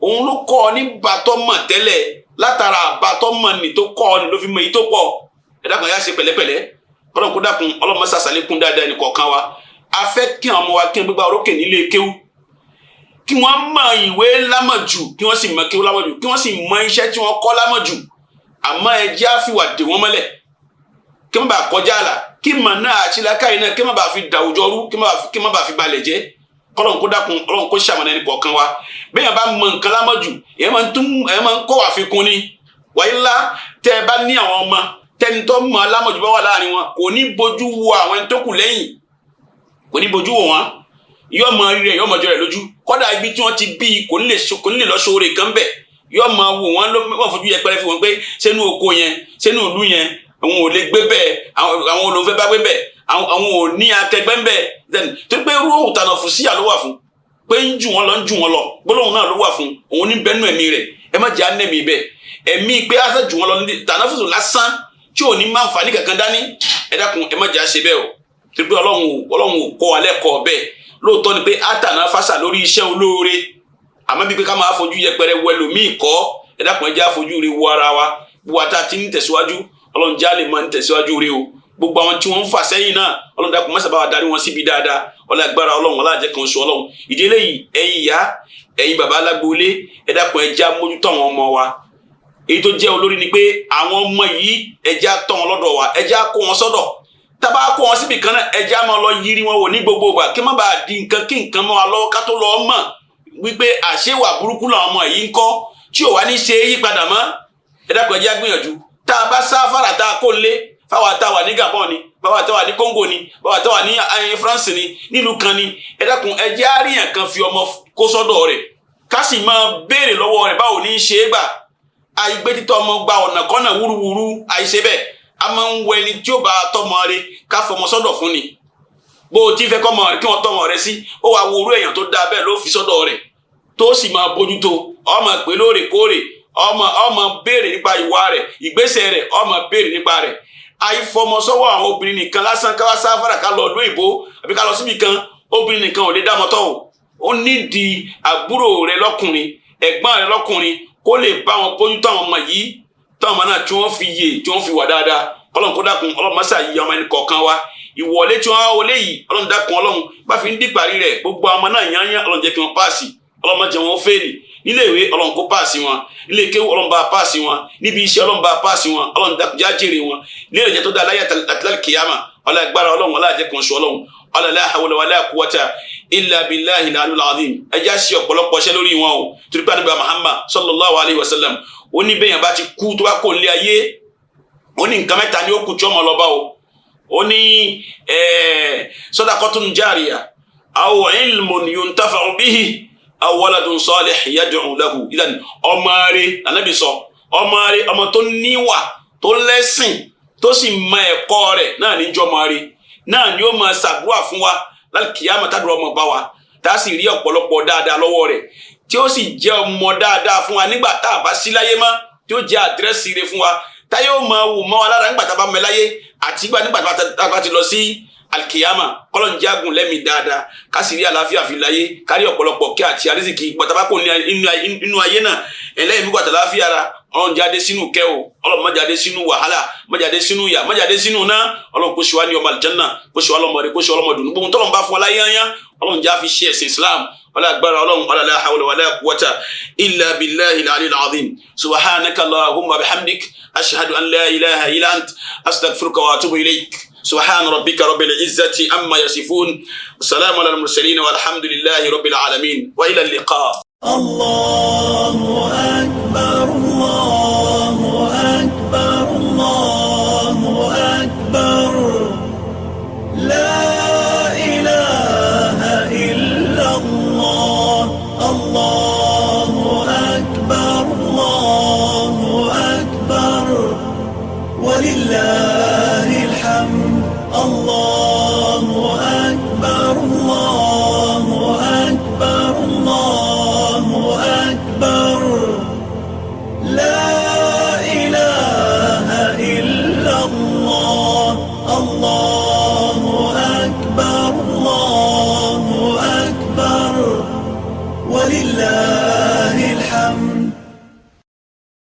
Òun ló kọ́ ọ ní bàtọ́ mọ̀ tẹ́lẹ̀. Látara àbátọ́ mọ̀ ní tó kọ́ ọ ní ló fi mọ èyí tó pọ̀. Ẹ dákun, ẹ yá ṣe pẹ̀lẹ́pẹ̀lẹ́. Ọlọ́run kó dákun, Ọlọ́run mọ́sá sàlékún dáadáa ẹnì kọ̀ọ̀kan wa. A fẹ́ kí àwọn ọmọ wa kí wọ́n gbégbá orókè nílé kéwú, kí wọ́n mọ ìwé lámọ̀jù, kí wọ́n sì mọ kéwú lámọ̀jù, kí wọ́n sì mọ iṣẹ́ tí wọ́n kọ́ lámọ̀jù. Àmọ́ ẹ jẹ́ á fìwà dè wọ́n mọ́lẹ̀, kí wọ́n bá kọjá àlà, kí mọ̀ náà àti làákàyè náà kí wọ́n bá fi dàwùjọ rú, kí wọ́n bá fi balẹ̀ jẹ́. Kọ́lọ́n kó dákun, Ọlọ́run kó ṣàmọ̀nà ẹnì kọ̀ọ̀kan wa. Bẹ́ẹ̀ yẹn bá mọ nǹkan lámọ̀jù, èèyàn máa ń tún, èèyàn máa ń kọ́ àfikún ni. Wàyí ńlá tẹ́ ẹ bá ní àwọn ọmọ tẹ́ni tó mọ lámọ̀jù bá wà láàrin wọn, kò ní bójú wo àwọn ẹni tó kù lẹ́yìn, kò ní bójú wò wọ́n. Yóò mọ rí rẹ̀, yóò mọ jọ rẹ̀ lójú. Kọ́dà ibi tí wọ́n ti bí i, kò ní lè lọ sóore kan bẹ̀. Yóò mọ wò wọ́n, ló wọ́n fojú yẹpẹrẹ fi wọ́n pé sẹ́nu oko yẹn, sẹ́nu ìlú yẹn, àwọn ò lè gbé bẹ́ẹ̀, àwọn olùfẹ́ bá gbé bẹ́ẹ̀, àwọn ò ní akẹgbẹ́ ń bẹ́ẹ̀. Then tó pé rúhù tànà fún síyà ló wà fún pé ń jù wọ́n lọ, ń jù wọ́n lọ. Gbólóhùn náà ló wà fún òun ní bẹ́ẹ̀ nù ẹ̀mí rẹ̀. Ẹ má jẹ́ ànẹ́mí bẹ́ẹ̀, ẹ̀mí pé á sẹ́ jù wọ́n lọ tànà fún lásán tí ò ní máa ń fa ní kankan dání. Ẹ dákun, ẹ má jẹ́ àṣẹ bẹ́ẹ̀ o, torí pé Ọlọ́run ò kọ́ alẹ́ kọ́ bẹ́ẹ̀. Lóòótọ́ ni pé àtànà fásà lórí iṣẹ́ olóore, àmọ́ bíi pé ká máa fojú yẹpẹrẹ wẹlòmíì kọ́. Ẹ dákun, ẹ jẹ́ àfojú rẹ wo ara wa. Gbogbo àti àti ń tẹ̀síwájú, Ọlọ́run jẹ́ àlè máa ń tẹ̀síwájú rẹ o. Gbogbo àwọn tí wọ́n ń fà sẹ́yìn náà, Ọlọ́run dákun, má ṣe bá wa darí wọn síbi dáadáa. Ọlá agbára Ọlọ́run, ọlá àjẹ kan sọ Ọlọ́run. Ìdílé yìí, ẹ̀yin ìyá, ẹ̀yin bàbá alágboolé, ẹ dákun, ẹ jẹ́ á mójútó àwọn ọmọ wa. Èyí tó jẹ́ olórí ni pé àwọn ọmọ yìí, ẹ jẹ́ á tọ́ wọn lọ́dọ̀ wa, ẹ jẹ́ á kó wọn sọ́dọ̀. Tábà kó wọn síbi kan náà, ẹjẹ́ á máa lọ yiri wọn wò ní gbogbo ìgbà, kí má bàa di nǹkan kí nǹkan mọ́ wa lọ́wọ́ ká tó lọ́ọ́ mọ̀ wípé àṣewà burúkú làwọn ọmọ yìí ń kọ́ tí ò wá ní ṣe é yí padà mọ́. Ẹ dákun, ẹjẹ́ á gbìyànjú. Tá a bá sáfàrà tá a kó lé fáwọn tá a wà ní Gabon ni, báwa tá wà ní Congo ni, báwa tá wà ní France ni, nílùú kan ni, ẹ dákun, ẹjẹ́ á ríyàn kan fi ọmọ kó sọ́dọ̀ rẹ̀, ká sì máa béèrè lọ́wọ́ rẹ̀ báwo ní í ṣe é gbà. Àìgbé títọ́ ọmọ gba ọ̀nà kọ́nà wúruwúru, àìṣe bẹ́ẹ̀. A máa ń wọ ẹni tí ó bá tọmọ rẹ̀ ká fọmọ sọ́dọ̀ fún ni. Bó o ti fẹ́ kọ́mọ rẹ̀ kí wọ́n tọmọ rẹ̀ sí, ó wàá wo orú èèyàn tó dáa bẹ́ẹ̀ ló fi sọ́dọ̀ rẹ̀, tó sì máa bójútó ọmọ pé lóòrèkóòrè, ọmọ béèrè nípa ìwà rẹ̀, ìgbésẹ̀ rẹ̀, ọmọ béèrè nípa rẹ̀. Àìfọmọsọ́wọ́ àwọn obìnrin nìkan lásán ká wá sáfàrà ká lọ ọdún ìbò àbí ká lọ síbi kan, obìnrin nìkan ò lè dá mọ́tọ́ o. Ó nídìí àbúrò rẹ̀ lọ́kùnrin, ẹ̀gbọ́n rẹ̀ lọ́kùnrin, kó lè bá wọn bójútó àwọn ọmọ yìí, táwọn ọmọ náà tí wọ́n fi yè, tí wọ́n fi wà dáadáa. Ọlọ́run kó dákun, Ọlọ́run má ṣàyí ọmọ ẹnì kọ̀ọ̀kan wa. Ìwọlé tí wọ́n wọlé yìí, Ọlọ́run dákun, Ọlọ́run bá fi ń dìparí rẹ̀, gbogbo ọmọ náà yányán, Ọlọ́run jẹ́ kí wọ́n páàsì, Ọlọ́run má jẹ́ wọn fẹ́ẹ̀lì nílé ìwé, Ọlọ́run kó páàsì wọn nílé kéwú, Ọlọ́run bá páàsì wọn níbi iṣẹ́, Ọlọ́run bá páàsì wọn, Ọlọ́run dákun já jèrè wọn nílé ìjẹ́ tó dá láyé àti kìyàmà. Ọlá agbára Ọlọ́run, ọlá àjẹkùnṣe Ọlọ́run, ọlá la hawla wala quwwata illa billahi al-aliyyil azim. Ẹ já sí ọ̀pọ̀lọpọ̀ ṣẹ́ lórí wọn o, torí pé Ànábì Muhammad sallallahu alayhi wa sallam ó ní bẹ́yàn bá ti kú tó bá kó nílé ayé, ó ní nǹkan mẹ́ta ni ó kù tí ọmọ lọ́ba o. Ó ní sadaqatun jariya aw ilmun yuntafa'u bihi aw waladun salih yad'u lahu. Ìlànà ọmọ rẹ̀ Ànábì sọ, ọmọ rẹ̀, ọmọ tó níwà, tó lẹ́sìn, tó sì mọ ẹ̀kọ́ rẹ̀ náà ní jọmọ rẹ̀ náà ni ó máa ṣàdúrà fún wa lálùkìyàmọ̀, tàdúrà ọmọ bá wa, tá a sì rí ọ̀pọ̀lọpọ̀ dáadáa lọ́wọ́ rẹ̀, tí ó sì jẹ́ ọmọ dáadáa fún wa nígbà tá a bá sí láyé mọ́, tí ó jẹ́ àdírẹ́sì rẹ̀ fún wa, táyé ó máa wù mọ́ wa lára nígbà tá a bá mẹ láyé àti nígbà tá a bá ti lọ sí alikiyama. Kọ́lọ́n jágun lẹ́mìí dáadáa, ká sì rí àlàáfíà fi láyé, kárí ọ̀pọ̀lọpọ̀ kí àti àrísìkí gbàtàbá kò nínú ayé náà ẹlẹ́yìn mi gbàtà láàfíà ara. Ọlọ́run jáde sínú kẹ́ o, Ọlọ́run má jáde sínú wàhálà, má jáde sínú yà, má jáde sínú ná. Ọlọ́run kó ṣe wá ní ọmọ àlìjánná, kó ṣe wá lọ́mọ rẹ̀, kó ṣe wá lọ́mọ dùnú. Gbogbo tọ́lọ́run bá fún ọ láyé yányán, Ọlọ́run já fi ṣe ẹ̀sìn Islam. Wala agbára Ọlọ́run, wala la hawla wala quwwata illa billahi al-aliyyil azim. Subhanaka allahumma bihamdik, ashhadu an la ilaha illa ant, astaghfiruka wa atubu ilayk. Subhana rabbika rabbil izzati amma yasifun, salamun ala al-mursalin, walhamdulillahi rabbil alamin, wa ila al-liqa. Allahu akbar, Allahu akbar, Allahu akbar, la ilaha illa Allah, Allahu akbar, Allahu akbar, walillahi alhamd, Allahu akbar, Allahu akbar, Allahu akbar, la ilaha illa Allah, Allahu akbar, Allahu akbar, walillahi alhamd.